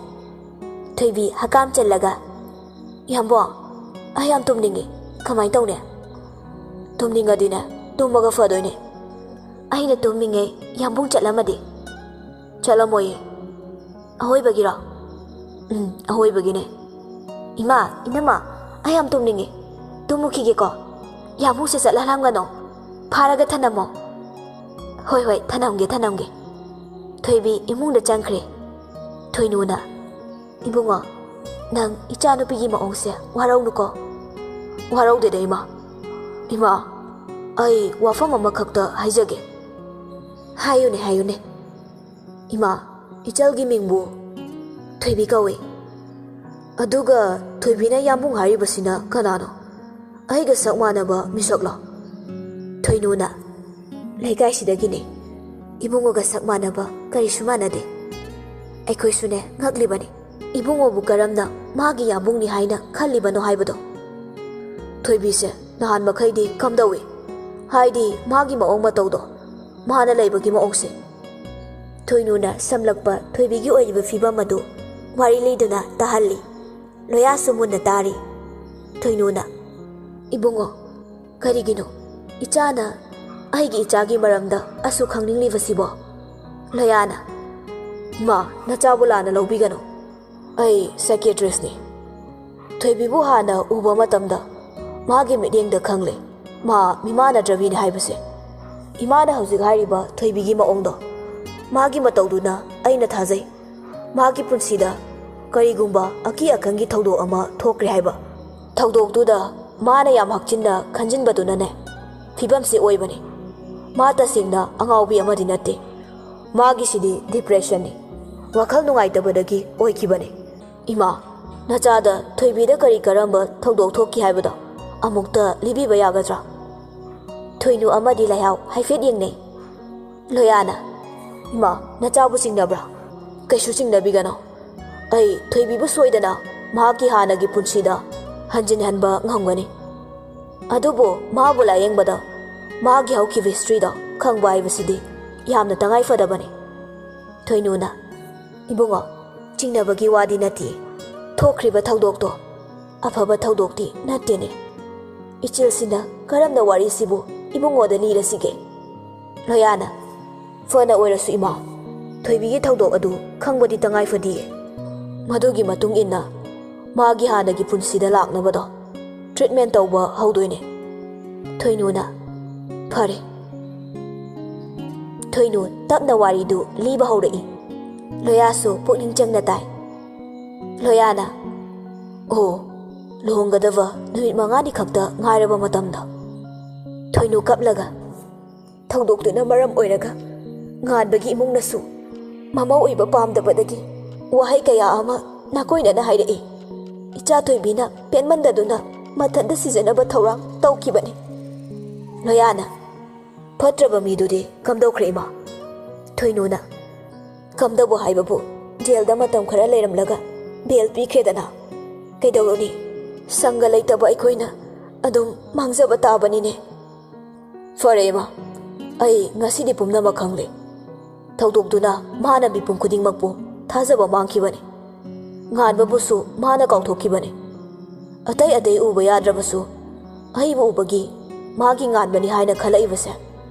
ꯊꯣꯏꯕꯤ ꯍꯀꯥꯝ ꯆꯜꯂꯒ, "ꯏꯌꯥꯝꯕꯣ, ꯑꯩ ꯌꯥꯝ ꯇꯨꯝꯅꯤꯡꯉꯤ꯫ ꯀꯃꯥꯏꯅ ꯇꯧꯅꯤ?" "ꯇꯨꯝꯅꯤꯡꯉꯗꯤꯅꯦ, ꯇꯨꯝꯃꯒ ꯐꯗꯣꯏꯅꯦ꯫" "ꯑꯩꯅ ꯇꯨꯝꯃꯤꯉꯩ ꯌꯥꯝꯕꯨꯡ ꯆꯠꯂꯝꯃꯗꯤ?" "ꯆꯠꯂꯝꯃꯣꯏꯌꯦ꯫" "ꯑꯍꯣꯏꯕꯒꯤꯔꯣ?" "ꯎꯝ, ꯑꯍꯣꯏꯕꯒꯤꯅꯦ꯫" "ꯏꯃꯥ, ꯏꯅꯝꯃ, ꯑꯩ ꯌꯥꯝ ꯇꯨꯝꯅꯤꯡꯉꯤ꯫ ꯇꯨꯝꯃꯨꯈꯤꯒꯦꯀꯣ꯫ ꯌꯥꯝꯕꯨꯡꯁꯦ ꯆꯠꯍꯜꯂꯝꯒꯅꯣ꯫ ꯐꯥꯔꯒ ꯊꯅꯝꯃꯣ꯫" "ꯍꯣꯏ, ꯍꯣꯏ, ꯊꯅꯝꯒꯦ, ꯊꯅꯝꯒꯦ꯫" ꯊꯣꯏꯕꯤ ꯏꯃꯨꯡꯗ ꯆꯪꯈ꯭ꯔꯦ꯫ ꯊꯣꯏꯅꯨꯅ, "ꯏꯕꯨꯡꯉꯣ, ꯅꯪ ꯏꯆꯥꯅꯨꯄꯤꯒꯤ ꯃꯑꯣꯡꯁꯦ ꯋꯥꯔꯧꯅꯨꯀꯣ꯫" "ꯋꯥꯔꯧꯗꯦꯗ, ꯏꯃꯥ꯫" "ꯏꯃꯥ, ꯑꯩ ꯋꯥꯐꯝ ꯑꯃꯈꯛꯇ ꯍꯥꯏꯖꯒꯦ꯫" "ꯍꯥꯏꯌꯨꯅꯦ, ꯍꯥꯏꯌꯨꯅꯦ꯫" "ꯏꯃꯥ, ꯏꯆꯜꯒꯤ ꯃꯤꯡꯕꯨ ꯊꯣꯏꯕꯤ ꯀꯧꯏ꯫ ꯑꯗꯨꯒ ꯊꯣꯏꯕꯤꯅ ꯌꯥꯝꯕꯨꯡ ꯍꯥꯏꯔꯤꯕꯁꯤꯅ ꯀꯅꯥꯅꯣ? ꯑꯩꯒ ꯁꯛ ꯃꯥꯟꯅꯕ ꯃꯤꯁꯛꯂꯣ?" ꯊꯣꯏꯅꯨꯅ, "ꯂꯩꯀꯥꯏꯁꯤꯗꯒꯤꯅꯦ꯫ ꯏꯕꯨꯡꯉꯣꯒ ꯁꯛ ꯃꯥꯟꯅꯕ ꯀꯔꯤꯁꯨ ꯃꯥꯟꯅꯗꯦ꯫" ꯑꯩꯈꯣꯏꯁꯨꯅꯦ ꯉꯛꯂꯤꯕꯅꯤ꯫ ꯏꯕꯨꯡꯉꯣꯕꯨ ꯀꯔꯝꯅ ꯃꯥꯒꯤ ꯌꯥꯝꯕꯨꯡꯅꯤ ꯍꯥꯏꯅ ꯈꯜꯂꯤꯕꯅꯣ ꯍꯥꯏꯕꯗꯣ꯫ "ꯊꯣꯏꯕꯤꯁꯦ ꯅꯍꯥꯟ ꯃꯈꯩꯗꯤ ꯀꯝꯗꯧꯏ? ꯍꯥꯏꯗꯤ ꯃꯥꯒꯤ ꯃꯑꯣꯡ ꯃꯇꯧꯗꯣ, ꯃꯥꯅ ꯂꯩꯕꯒꯤ ꯃꯑꯣꯡꯁꯦ?" ꯊꯣꯏꯅꯨꯅ ꯁꯝꯂꯛꯄ ꯊꯣꯏꯕꯤꯒꯤ ꯑꯣꯏꯔꯤꯕ ꯐꯤꯕꯝ ꯑꯗꯨ ꯋꯥꯔꯤ ꯂꯤꯗꯨꯅ ꯇꯥꯍꯜꯂꯤ꯫ ꯂꯣꯌꯥꯁꯨ ꯃꯨꯟꯅ ꯇꯥꯔꯤ꯫ ꯊꯣꯏꯅꯨꯅ, "ꯏꯕꯨꯡꯉꯣ, ꯀꯔꯤꯒꯤꯅꯣ ꯏꯆꯥꯅ ꯑꯩꯒꯤ ꯏꯆꯥꯒꯤ ꯃꯔꯝꯗ ꯑꯁꯨꯛ ꯈꯪꯅꯤꯡꯂꯤꯕꯁꯤꯕꯣ?" ꯂꯣꯌꯥꯅ, "ꯏꯃꯥ, ꯅꯆꯥꯕꯨ ꯂꯥꯟꯅ ꯂꯧꯕꯤꯒꯅꯨ꯫ ꯑꯩ ꯁꯥꯏꯀꯤꯌꯥꯇ꯭ꯔꯤꯁꯅꯤ꯫ ꯊꯣꯏꯕꯤꯕꯨ ꯍꯥꯟꯅ ꯎꯕ ꯃꯇꯝꯗ ꯃꯥꯒꯤ ꯃꯤꯠꯌꯦꯡꯗ ꯈꯪꯂꯦ ꯃꯥ ꯃꯤꯃꯥꯟꯅꯗ꯭ꯔꯕꯤꯅꯤ ꯍꯥꯏꯕꯁꯦ꯫ ꯏꯃꯥꯅ ꯍꯧꯖꯤꯛ ꯍꯥꯏꯔꯤꯕ ꯊꯣꯏꯕꯤꯒꯤ ꯃꯑꯣꯡꯗꯣ, ꯃꯥꯒꯤ ꯃꯇꯧꯗꯨꯅ ꯑꯩꯅ ꯊꯥꯖꯩ꯫ ꯃꯥꯒꯤ ꯄꯨꯟꯁꯤꯗ ꯀꯔꯤꯒꯨꯝꯕ ꯑꯀꯤ ꯑꯈꯪꯒꯤ ꯊꯧꯗꯣꯛ ꯑꯃ ꯊꯣꯛꯈ꯭ꯔꯦ ꯍꯥꯏꯕ, ꯊꯧꯗꯣꯛꯇꯨꯗ ꯃꯥꯅ ꯌꯥꯝ ꯍꯛꯆꯤꯟꯅ ꯈꯟꯖꯤꯟꯕꯗꯨꯅꯅꯦ ꯐꯤꯕꯝꯁꯦ ꯑꯣꯏꯕꯅꯤ꯫ ꯃꯥ ꯇꯁꯦꯡꯅ ꯑꯉꯥꯎꯕꯤ ꯑꯃꯗꯤ ꯅꯠꯇꯦ꯫ ꯃꯥꯒꯤꯁꯤꯗꯤ ꯗꯤꯄ꯭ꯔꯦꯁꯟꯅꯤ, ꯋꯥꯈꯜ ꯅꯨꯡꯉꯥꯏꯇꯕꯗꯒꯤ ꯑꯣꯏꯈꯤꯕꯅꯤ꯫ ꯏꯃꯥ, ꯅꯆꯥꯗ ꯊꯣꯏꯕꯤꯗ ꯀꯔꯤ ꯀꯔꯝꯕ ꯊꯧꯗꯣꯛ ꯊꯣꯛꯈꯤ ꯍꯥꯏꯕꯗꯣ ꯑꯃꯨꯛꯇ ꯂꯤꯕꯤꯕ ꯌꯥꯒꯗ꯭ꯔꯥ? ꯊꯣꯏꯅꯨ ꯑꯃꯗꯤ ꯂꯩꯍꯥꯎ ꯍꯥꯏꯐꯦꯠ ꯌꯦꯡꯅꯩ꯫ ꯂꯣꯌꯥꯅ, ꯏꯃꯥ, ꯅꯆꯥꯕꯨ ꯆꯤꯡꯅꯕ꯭ꯔꯥ? ꯀꯩꯁꯨ ꯆꯤꯡꯅꯕꯤꯒꯅꯨ꯫ ꯑꯩ ꯊꯣꯏꯕꯤꯕꯨ ꯁꯣꯏꯗꯅ ꯃꯍꯥꯛꯀꯤ ꯍꯥꯟꯅꯒꯤ ꯄꯨꯟꯁꯤꯗ ꯍꯟꯖꯤꯟꯍꯟꯕ ꯉꯝꯒꯅꯤ꯫ ꯑꯗꯨꯕꯨ ꯃꯥꯕꯨ ꯂꯥꯌꯦꯡꯕꯗ ꯃꯥꯒꯤ ꯍꯧꯈꯤꯕ ꯍꯤꯁꯇ꯭ꯔꯤꯗꯣ ꯈꯪꯕ ꯍꯥꯏꯕꯁꯤꯗꯤ ꯌꯥꯝꯅ ꯇꯉꯥꯏ ꯐꯗꯕꯅꯤ꯫ ꯊꯣꯏꯅꯨꯅ, ꯏꯕꯨꯡꯉꯣ, ꯆꯤꯡꯅꯕꯒꯤ ꯋꯥꯗꯤ ꯅꯠꯇꯦ꯫ ꯊꯣꯛꯈ꯭ꯔꯤꯕ ꯊꯧꯗꯣꯛꯇꯣ ꯑꯐꯕ ꯊꯧꯗꯣꯛꯇꯤ ꯅꯠꯇꯦꯅꯦ꯫ ꯏꯆꯤꯜꯁꯤꯅ ꯀꯔꯝꯅ ꯋꯥꯔꯤꯁꯤꯕꯨ ꯏꯕꯨꯡꯉꯣꯗ ꯂꯤꯔꯁꯤꯒꯦ? ꯂꯣꯌꯥꯅ, ꯐꯅ ꯑꯣꯏꯔꯁꯨ ꯏꯃꯥ, ꯊꯣꯏꯕꯤꯒꯤ ꯊꯧꯗꯣꯛ ꯑꯗꯨ ꯈꯪꯕꯗꯤ ꯇꯉꯥꯏ ꯐꯗꯤꯌꯦ꯫ ꯃꯗꯨꯒꯤ ꯃꯇꯨꯡ ꯏꯟꯅ ꯃꯥꯒꯤ ꯍꯥꯟꯅꯒꯤ ꯄꯨꯟꯁꯤꯗ ꯂꯥꯛꯅꯕꯗꯣ ꯇ꯭ꯔꯤꯠꯃꯦꯟ ꯇꯧꯕ ꯍꯧꯗꯣꯏꯅꯦ꯫ ꯊꯣꯏꯅꯨꯅ, ꯐꯔꯦ꯫ ꯊꯣꯏꯅꯨ ꯇꯞꯅ ꯋꯥꯔꯤꯗꯨ ꯂꯤꯕ ꯍꯧꯔꯛꯏ꯫ ꯂꯣꯌꯥꯁꯨ ꯄꯨꯛꯅꯤꯡ ꯆꯪꯅ ꯇꯥꯏ꯫ ꯂꯣꯌꯥꯅ, ꯑꯣ, ꯂꯨꯍꯣꯡꯒꯗꯕ ꯅꯨꯃꯤꯠ ꯃꯉꯥꯅꯤ ꯈꯛꯇ ꯉꯥꯏꯔꯕ ꯃꯇꯝꯗ꯫ ꯊꯣꯏꯅꯨ ꯀꯞꯂꯒ, ꯊꯧꯗꯣꯛꯇꯨꯅ ꯃꯔꯝ ꯑꯣꯏꯔꯒ ꯉꯥꯟꯕꯒꯤ ꯏꯃꯨꯡꯅꯁꯨ ꯃꯃꯧ ꯑꯣꯏꯕ ꯄꯥꯝꯗꯕꯗꯒꯤ ꯋꯥꯍꯩ ꯀꯌꯥ ꯑꯃ ꯅꯥꯀꯣꯏꯅꯅ ꯍꯥꯏꯔꯛꯏ꯫ ꯏꯆꯥ ꯊꯣꯏꯕꯤꯅ ꯄꯦꯟꯃꯟꯗꯗꯨꯅ ꯃꯊꯟꯇ ꯁꯤꯖꯅꯕ ꯊꯧꯔꯥꯡ ꯇꯧꯈꯤꯕꯅꯤ꯫ ꯂꯣꯌꯥꯅ, ꯐꯠꯇ꯭ꯔꯕ ꯃꯤꯗꯨꯗꯤ ꯀꯝꯗꯧꯈ꯭ꯔꯦ ꯏꯃꯥ? ꯊꯣꯏꯅꯨꯅ, ꯀꯝꯗꯧꯕ ꯍꯥꯏꯕꯕꯨ, ꯖꯦꯜꯗ ꯃꯇꯝ ꯈꯔ ꯂꯩꯔꯝꯂꯒ ꯕꯦꯜ ꯄꯤꯈ꯭ꯔꯦꯗꯅ꯫ ꯀꯩꯗꯧꯔꯨꯅꯤ? ꯁꯪꯒ ꯂꯩꯇꯕ ꯑꯩꯈꯣꯏꯅ ꯑꯗꯨꯝ ꯃꯥꯡꯖꯕ ꯇꯥꯕꯅꯤꯅꯦ꯫ ꯐꯔꯦ ꯏꯃꯥ, ꯑꯩ ꯉꯁꯤꯗꯤ ꯄꯨꯝꯅꯃꯛ ꯈꯪꯂꯦ꯫ ꯊꯧꯗꯣꯛꯇꯨꯅ ꯃꯥꯅ ꯃꯤꯄꯨꯝ ꯈꯨꯗꯤꯡꯃꯛꯄꯨ ꯊꯥꯖꯕ ꯃꯥꯡꯈꯤꯕꯅꯤ꯫ ꯉꯥꯟꯕꯕꯨꯁꯨ ꯃꯥꯅ ꯀꯥꯎꯊꯣꯛꯈꯤꯕꯅꯤ꯫ ꯑꯇꯩ ꯑꯇꯩ ꯎꯕ ꯌꯥꯗ꯭ꯔꯕꯁꯨ ꯑꯩꯕꯨ ꯎꯕꯒꯤ ꯃꯥꯒꯤ ꯉꯥꯟꯕꯅꯤ ꯍꯥꯏꯅ ꯈꯜꯂꯛꯏꯕꯁꯦ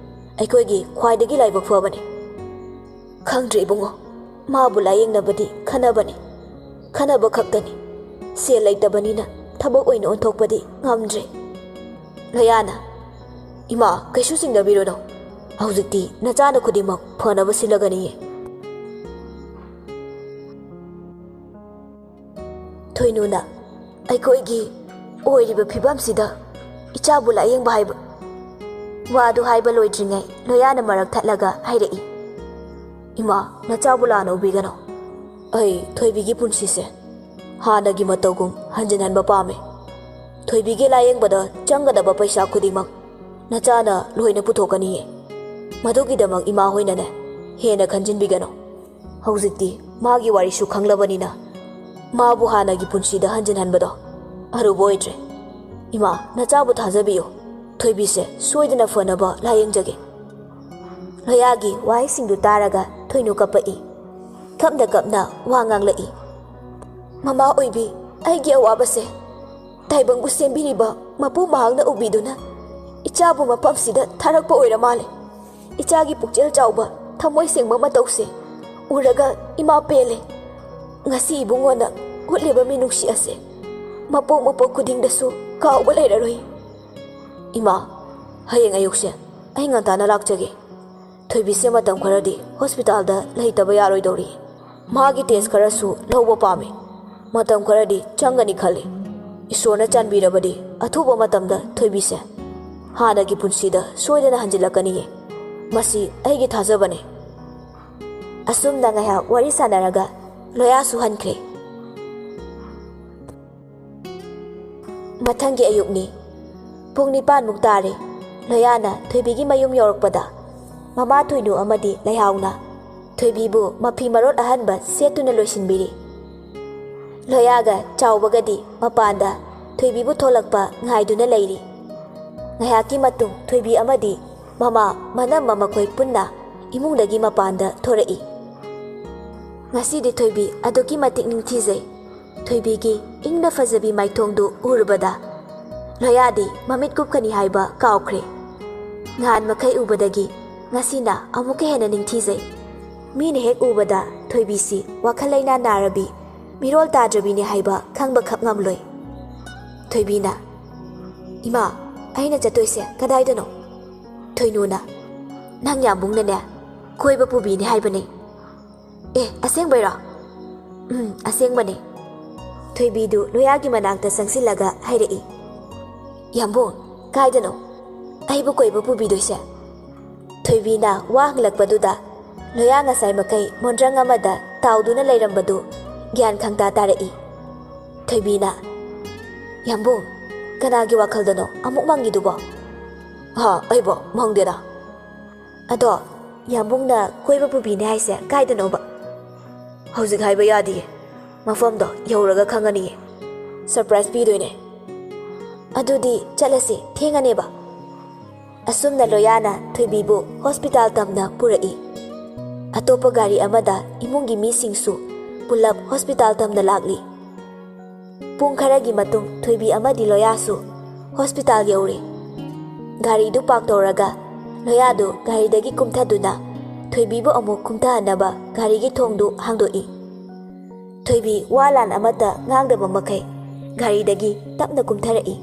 ꯑꯩꯈꯣꯏꯒꯤ ꯈ꯭ꯋꯥꯏꯗꯒꯤ ꯂꯥꯏꯕꯛ ꯐꯕꯅꯤ꯫ ꯈꯪꯗ꯭ꯔꯦ ꯏꯕꯨꯡꯉꯣ, ꯃꯥꯕꯨ ꯂꯥꯌꯦꯡꯅꯕꯗꯤ ꯈꯟꯅꯕꯅꯤ, ꯈꯟꯅꯕ ꯈꯛꯇꯅꯤ꯫ ꯁꯦꯜ ꯂꯩꯇꯕꯅꯤꯅ ꯊꯕꯛ ꯑꯣꯏꯅ ꯑꯣꯟꯊꯣꯛꯄꯗꯤ ꯉꯝꯗ꯭ꯔꯦ꯫ ꯂꯣꯌꯥꯅ, ꯏꯃꯥ, ꯀꯩꯁꯨ ꯆꯤꯡꯅꯕꯤꯔꯨꯅꯨ꯫ ꯍꯧꯖꯤꯛꯇꯤ ꯅꯆꯥꯅ ꯈꯨꯗꯤꯡꯃꯛ ꯐꯅꯕ ꯁꯤꯜꯂꯒꯅꯤꯌꯦ꯫ ꯊꯣꯏꯅꯨꯅ, "ꯑꯩꯈꯣꯏꯒꯤ ꯑꯣꯏꯔꯤꯕ ꯐꯤꯕꯝꯁꯤꯗ ꯏꯆꯥꯕꯨ ꯂꯥꯌꯦꯡꯕ ꯍꯥꯏꯕ"꯫ ꯋꯥꯗꯨ ꯍꯥꯏꯕ ꯂꯣꯏꯗ꯭ꯔꯤꯉꯩ ꯂꯣꯌꯥꯅ ꯃꯔꯛ ꯊꯠꯂꯒ ꯍꯥꯏꯔꯛꯏ, "ꯏꯃꯥ, ꯅꯆꯥꯕꯨ ꯂꯥꯟꯅ ꯎꯕꯤꯒꯅꯨ꯫ ꯑꯩ ꯊꯣꯏꯕꯤꯒꯤ ꯄꯨꯟꯁꯤꯁꯦ ꯍꯥꯟꯅꯒꯤ ꯃꯇꯧꯒꯨꯝ ꯍꯟꯖꯤꯟꯍꯟꯕ ꯄꯥꯝꯃꯤ꯫ ꯊꯣꯏꯕꯤꯒꯤ ꯂꯥꯌꯦꯡꯕꯗ ꯆꯪꯒꯗꯕ ꯄꯩꯁꯥ ꯈꯨꯗꯤꯡꯃꯛ ꯅꯆꯥꯅ ꯂꯣꯏꯅ ꯄꯨꯊꯣꯛꯀꯅꯤꯌꯦ꯫ ꯃꯗꯨꯒꯤꯗꯃꯛ ꯏꯃꯥ ꯍꯣꯏꯅꯅꯦ ꯍꯦꯟꯅ ꯈꯟꯖꯤꯟꯕꯤꯒꯅꯨ꯫ ꯍꯧꯖꯤꯛꯇꯤ ꯃꯥꯒꯤ ꯋꯥꯔꯤꯁꯨ ꯈꯪꯂꯕꯅꯤꯅ ꯃꯥꯕꯨ ꯍꯥꯟꯅꯒꯤ ꯄꯨꯟꯁꯤꯗ ꯍꯟꯖꯤꯟꯍꯟꯕꯗꯣ ꯑꯔꯨꯕ ꯑꯣꯏꯗ꯭ꯔꯦ꯫ ꯏꯃꯥ, ꯅꯆꯥꯕꯨ ꯊꯥꯖꯕꯤꯌꯨ꯫ ꯊꯣꯏꯕꯤꯁꯦ ꯁꯣꯏꯗꯅ ꯐꯅꯕ ꯂꯥꯌꯦꯡꯖꯒꯦ"꯫ ꯂꯣꯌꯥꯒꯤ ꯋꯥꯍꯩꯁꯤꯡꯗꯨ ꯇꯥꯔꯒ ꯊꯣꯏꯅꯨ ꯀꯞꯄꯛꯏ꯫ ꯀꯞꯅ ꯀꯞꯅ ꯋꯥ ꯉꯥꯡꯂꯛꯏ, "ꯃꯃꯥ ꯑꯣꯏꯕꯤ, ꯑꯩꯒꯤ ꯑꯋꯥꯕꯁꯦ ꯇꯥꯏꯕꯪꯕꯨ ꯁꯦꯝꯕꯤꯔꯤꯕ ꯃꯄꯨ ꯃꯍꯥꯛꯅ ꯎꯕꯤꯗꯨꯅ ꯏꯆꯥꯕꯨ ꯃꯐꯝꯁꯤꯗ ꯊꯥꯔꯛꯄ ꯑꯣꯏꯔ ꯃꯥꯜꯂꯦ꯫ ꯏꯆꯥꯒꯤ ꯄꯨꯛꯆꯦꯜ ꯆꯥꯎꯕ, ꯊꯃꯣꯏ ꯁꯦꯡꯕ ꯃꯇꯧꯁꯦ ꯎꯔꯒ ꯏꯃꯥ ꯄꯦꯜꯂꯦ꯫ ꯉꯁꯤ ꯏꯕꯨꯡꯉꯣꯅ ꯎꯠꯂꯤꯕ ꯃꯤꯅꯨꯡꯁꯤ ꯑꯁꯦ ꯃꯄꯣꯛ ꯃꯄꯣꯛ ꯈꯨꯗꯤꯡꯗꯁꯨ ꯀꯥꯎꯕ ꯂꯩꯔꯔꯣꯏ"꯫ "ꯏꯃꯥ, ꯍꯌꯦꯡ ꯑꯌꯨꯛꯁꯦ ꯑꯩ ꯉꯟꯇꯥꯅ ꯂꯥꯛꯆꯒꯦ꯫ ꯊꯣꯏꯕꯤꯁꯦ ꯃꯇꯝ ꯈꯔꯗꯤ ꯍꯣꯁꯄꯤꯇꯥꯜꯗ ꯂꯩꯇꯕ ꯌꯥꯔꯣꯏꯗꯧꯔꯤ꯫ ꯃꯥꯒꯤ ꯇꯦꯁ ꯈꯔꯁꯨ ꯂꯧꯕ ꯄꯥꯝꯃꯤ꯫ ꯃꯇꯝ ꯈꯔꯗꯤ ꯆꯪꯒꯅꯤ ꯈꯜꯂꯤ꯫ ꯏꯁꯣꯔꯅ ꯆꯥꯟꯕꯤꯔꯕꯗꯤ ꯑꯊꯨꯕ ꯃꯇꯝꯗ ꯊꯣꯏꯕꯤꯁꯦ ꯍꯥꯟꯅꯒꯤ ꯄꯨꯟꯁꯤꯗ ꯁꯣꯏꯗꯅ ꯍꯟꯖꯤꯜꯂꯛꯀꯅꯤꯌꯦ"꯫ "ꯃꯁꯤ ꯑꯩꯒꯤ ꯊꯥꯖꯕꯅꯤ"꯫ ꯑꯁꯨꯝꯅ ꯉꯥꯏꯍꯥꯛ ꯋꯥꯔꯤ ꯁꯥꯟꯅꯔꯒ ꯂꯣꯌꯥꯁꯨ ꯍꯟꯈ꯭ꯔꯦ꯫ ꯃꯊꯪꯒꯤ ꯑꯌꯨꯛꯅꯤ꯫ ꯄꯨꯡ ꯅꯤꯄꯥꯟꯃꯨꯛ ꯇꯥꯔꯦ꯫ ꯂꯣꯌꯥꯅ ꯊꯣꯏꯕꯤꯒꯤ ꯃꯌꯨꯝ ꯌꯧꯔꯛꯄꯗ ꯃꯃꯥ ꯊꯣꯏꯅꯨ ꯑꯃꯗꯤ ꯂꯩꯍꯥꯎꯅ ꯊꯣꯏꯕꯤꯕꯨ ꯃꯐꯤ ꯃꯔꯣꯜ ꯑꯍꯟꯕ ꯁꯦꯠꯇꯨꯅ ꯂꯣꯏꯁꯤꯟꯕꯤꯔꯤ꯫ ꯂꯣꯌꯥꯒ ꯆꯥꯎꯕꯒꯗꯤ ꯃꯄꯥꯟꯗ ꯊꯣꯏꯕꯤꯕꯨ ꯊꯣꯛꯂꯛꯄ ꯉꯥꯏꯗꯨꯅ ꯂꯩꯔꯤ꯫ ꯉꯥꯏꯍꯥꯛꯀꯤ ꯃꯇꯨꯡ ꯊꯣꯏꯕꯤ ꯑꯃꯗꯤ ꯃꯃꯥ ꯃꯅꯝꯃ ꯃꯈꯣꯏ ꯄꯨꯟꯅ ꯏꯃꯨꯡꯗꯒꯤ ꯃꯄꯥꯟꯗ ꯊꯣꯔꯛꯏ꯫ ꯉꯁꯤꯗꯤ ꯊꯣꯏꯕꯤ ꯑꯗꯨꯛꯀꯤ ꯃꯇꯤꯛ ꯅꯤꯡꯊꯤꯖꯩ꯫ ꯊꯣꯏꯕꯤꯒꯤ ꯏꯪꯅ ꯐꯖꯕꯤ ꯃꯥꯏꯊꯣꯡꯗꯨ ꯎꯔꯨꯕꯗ ꯂꯣꯌꯥꯗꯤ ꯃꯃꯤꯠ ꯀꯨꯞꯀꯅꯤ ꯍꯥꯏꯕ ꯀꯥꯎꯈ꯭ꯔꯦ꯫ ꯅꯍꯥꯟ ꯃꯈꯩ ꯎꯕꯗꯒꯤ ꯉꯁꯤꯅ ꯑꯃꯨꯛꯀ ꯍꯦꯟꯅ ꯅꯤꯡꯊꯤꯖꯩ꯫ ꯃꯤꯅ ꯍꯦꯛ ꯎꯕꯗ ꯊꯣꯏꯕꯤꯁꯤ ꯋꯥꯈꯜ ꯂꯩꯅꯥ ꯅꯥꯔꯕꯤ, ꯃꯤꯔꯣꯜ ꯇꯥꯗ꯭ꯔꯕꯤꯅꯤ ꯍꯥꯏꯕ ꯈꯪꯕꯈꯛ ꯉꯝꯂꯣꯏ꯫ ꯊꯣꯏꯕꯤꯅ, "ꯏꯃꯥ, ꯑꯩꯅ ꯆꯠꯇꯣꯏꯁꯦ ꯀꯗꯥꯏꯗꯅꯣ?" ꯊꯣꯏꯅꯨꯅ, "ꯅꯪ ꯌꯥꯝꯕꯨꯡꯅꯅꯦ, ꯀꯣꯏꯕ ꯄꯨꯕꯤꯅꯤ ꯍꯥꯏꯕꯅꯦ꯫" "ꯑꯦ, ꯑꯁꯦꯡꯕꯩꯔꯣ?" "ꯎꯝ, ꯑꯁꯦꯡꯕꯅꯦ꯫" ꯊꯣꯏꯕꯤꯗꯨ ꯂꯣꯌꯥꯒꯤ ꯃꯅꯥꯛꯇ ꯆꯪꯁꯤꯜꯂꯒ ꯍꯥꯏꯔꯛꯏ, "ꯌꯥꯝꯕꯨꯡ, ꯀꯥꯏꯗꯅꯣ ꯑꯩꯕꯨ ꯀꯣꯏꯕ ꯄꯨꯕꯤꯗꯣꯏꯁꯦ?" ꯊꯣꯏꯕꯤꯅ ꯋꯥ ꯍꯪꯂꯛꯄꯗꯨꯗ ꯂꯣꯌꯥ ꯉꯁꯥꯏ ꯃꯈꯩ ꯃꯣꯟꯗ꯭ꯔꯪ ꯑꯃꯗ ꯇꯥꯎꯗꯨꯅ ꯂꯩꯔꯝꯕꯗꯨ ꯒ꯭ꯌꯥꯟ ꯈꯪꯇꯥ ꯇꯥꯔꯛꯏ꯫ ꯊꯣꯏꯕꯤꯅ, "ꯌꯥꯝꯕꯨꯡ, ꯀꯅꯥꯒꯤ ꯋꯥꯈꯜꯗꯅꯣ ꯑꯃꯨꯛ ꯃꯪꯉꯤꯗꯨꯕꯣ?" "ꯍꯥ, ꯑꯩꯕꯣ? ꯃꯪꯗꯦꯗ꯫" "ꯑꯗꯣ, ꯌꯥꯝꯕꯨꯡꯅ ꯀꯣꯏꯕ ꯄꯨꯕꯤꯅꯤ ꯍꯥꯏꯁꯦ ꯀꯥꯏꯗꯅꯣꯕ?" "ꯍꯧꯖꯤꯛ ꯍꯥꯏꯕ ꯌꯥꯗꯤꯌꯦ꯫ ꯃꯐꯝꯗꯣ ꯌꯧꯔꯒ ꯈꯪꯉꯅꯤꯌꯦ꯫ ꯁꯔꯄ꯭ꯔꯥꯏꯖ ꯄꯤꯗꯣꯏꯅꯦ꯫" "ꯑꯗꯨꯗꯤ ꯆꯠꯂꯁꯤ, ꯊꯦꯡꯉꯅꯦꯕ꯫" ꯑꯁꯨꯝꯅ ꯂꯣꯌꯥꯅ ꯊꯣꯏꯕꯤꯕꯨ ꯍꯣꯁꯄꯤꯇꯥꯜ ꯇꯝꯅ ꯄꯨꯔꯛꯏ꯫ ꯑꯇꯣꯞꯄ ꯒꯥꯔꯤ ꯑꯃꯗ ꯏꯃꯨꯡꯒꯤ ꯃꯤꯁꯤꯡꯁꯨ ꯄꯨꯂꯞ ꯍꯣꯁꯄꯤꯇꯥꯜ ꯇꯝꯅ ꯂꯥꯛꯂꯤ꯫ ꯄꯨꯡ ꯈꯔꯒꯤ ꯃꯇꯨꯡ ꯊꯣꯏꯕꯤ ꯑꯃꯗꯤ ꯂꯣꯌꯥꯁꯨ ꯍꯣꯁꯄꯤꯇꯥꯜ ꯌꯧꯔꯦ꯫ ꯒꯥꯔꯤꯗꯨ ꯄꯥꯔꯛ ꯇꯧꯔꯒ ꯂꯣꯌꯥꯗꯨ ꯒꯥꯔꯤꯗꯒꯤ ꯀꯨꯝꯊꯗꯨꯅ ꯊꯣꯏꯕꯤꯕꯨ ꯑꯃꯨꯛ ꯀꯨꯝꯊꯍꯟꯅꯕ ꯒꯥꯔꯤꯒꯤ ꯊꯣꯡꯗꯨ ꯍꯥꯡꯗꯣꯛꯏ꯫ ꯊꯣꯏꯕꯤ ꯋꯥ ꯂꯥꯟ ꯑꯃꯠꯇ ꯉꯥꯡꯗꯕ ꯃꯈꯩ ꯒꯥꯔꯤꯗꯒꯤ ꯇꯞꯅ ꯀꯨꯝꯊꯔꯛꯏ꯫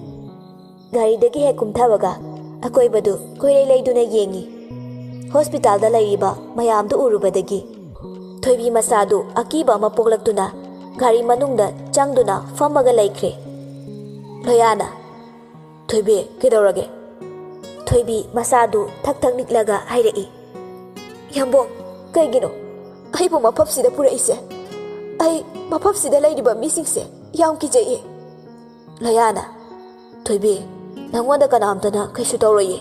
ꯒꯥꯔꯤꯗꯒꯤ ꯍꯦꯛ ꯀꯨꯝꯊꯕꯒ ꯑꯀꯣꯏꯕꯗꯨ ꯀꯣꯏꯔꯩ ꯂꯩꯗꯨꯅ ꯌꯦꯡꯉꯤ꯫ ꯍꯣꯁꯄꯤꯇꯥꯜꯗ ꯂꯩꯔꯤꯕ ꯃꯌꯥꯝꯗꯨ ꯎꯔꯨꯕꯗꯒꯤ ꯊꯣꯏꯕꯤ ꯃꯁꯥꯗꯨ ꯑꯀꯤꯕ ꯑꯃ ꯄꯣꯛꯂꯛꯇꯨꯅ ꯒꯥꯔꯤ ꯃꯅꯨꯡꯗ ꯆꯪꯗꯨꯅ ꯐꯝꯃꯒ ꯂꯩꯈ꯭ꯔꯦ꯫ ꯂꯣꯌꯥꯅ, "ꯊꯣꯏꯕꯤ, ꯀꯩꯗꯧꯔꯒꯦ?" ꯊꯣꯏꯕꯤ ꯃꯁꯥꯗꯨ ꯊꯛ ꯊꯛ ꯅꯤꯛꯂꯒ ꯍꯥꯏꯔꯛꯏ, "ꯌꯥꯝꯕꯣꯡ, ꯀꯩꯒꯤꯅꯣ ꯑꯩꯕꯨ ꯃꯐꯝꯁꯤꯗ ꯄꯨꯔꯛꯏꯁꯦ? ꯑꯩ ꯃꯐꯝꯁꯤꯗ ꯂꯩꯔꯤꯕ ꯃꯤꯁꯤꯡꯁꯦ ꯌꯥꯝ ꯀꯤꯖꯩꯌꯦ꯫" ꯂꯣꯌꯥꯅ, "ꯊꯣꯏꯕꯤ, ꯅꯪꯉꯣꯟꯗ ꯀꯅꯥꯝꯇꯅ ꯀꯩꯁꯨ ꯇꯧꯔꯣꯏꯌꯦ꯫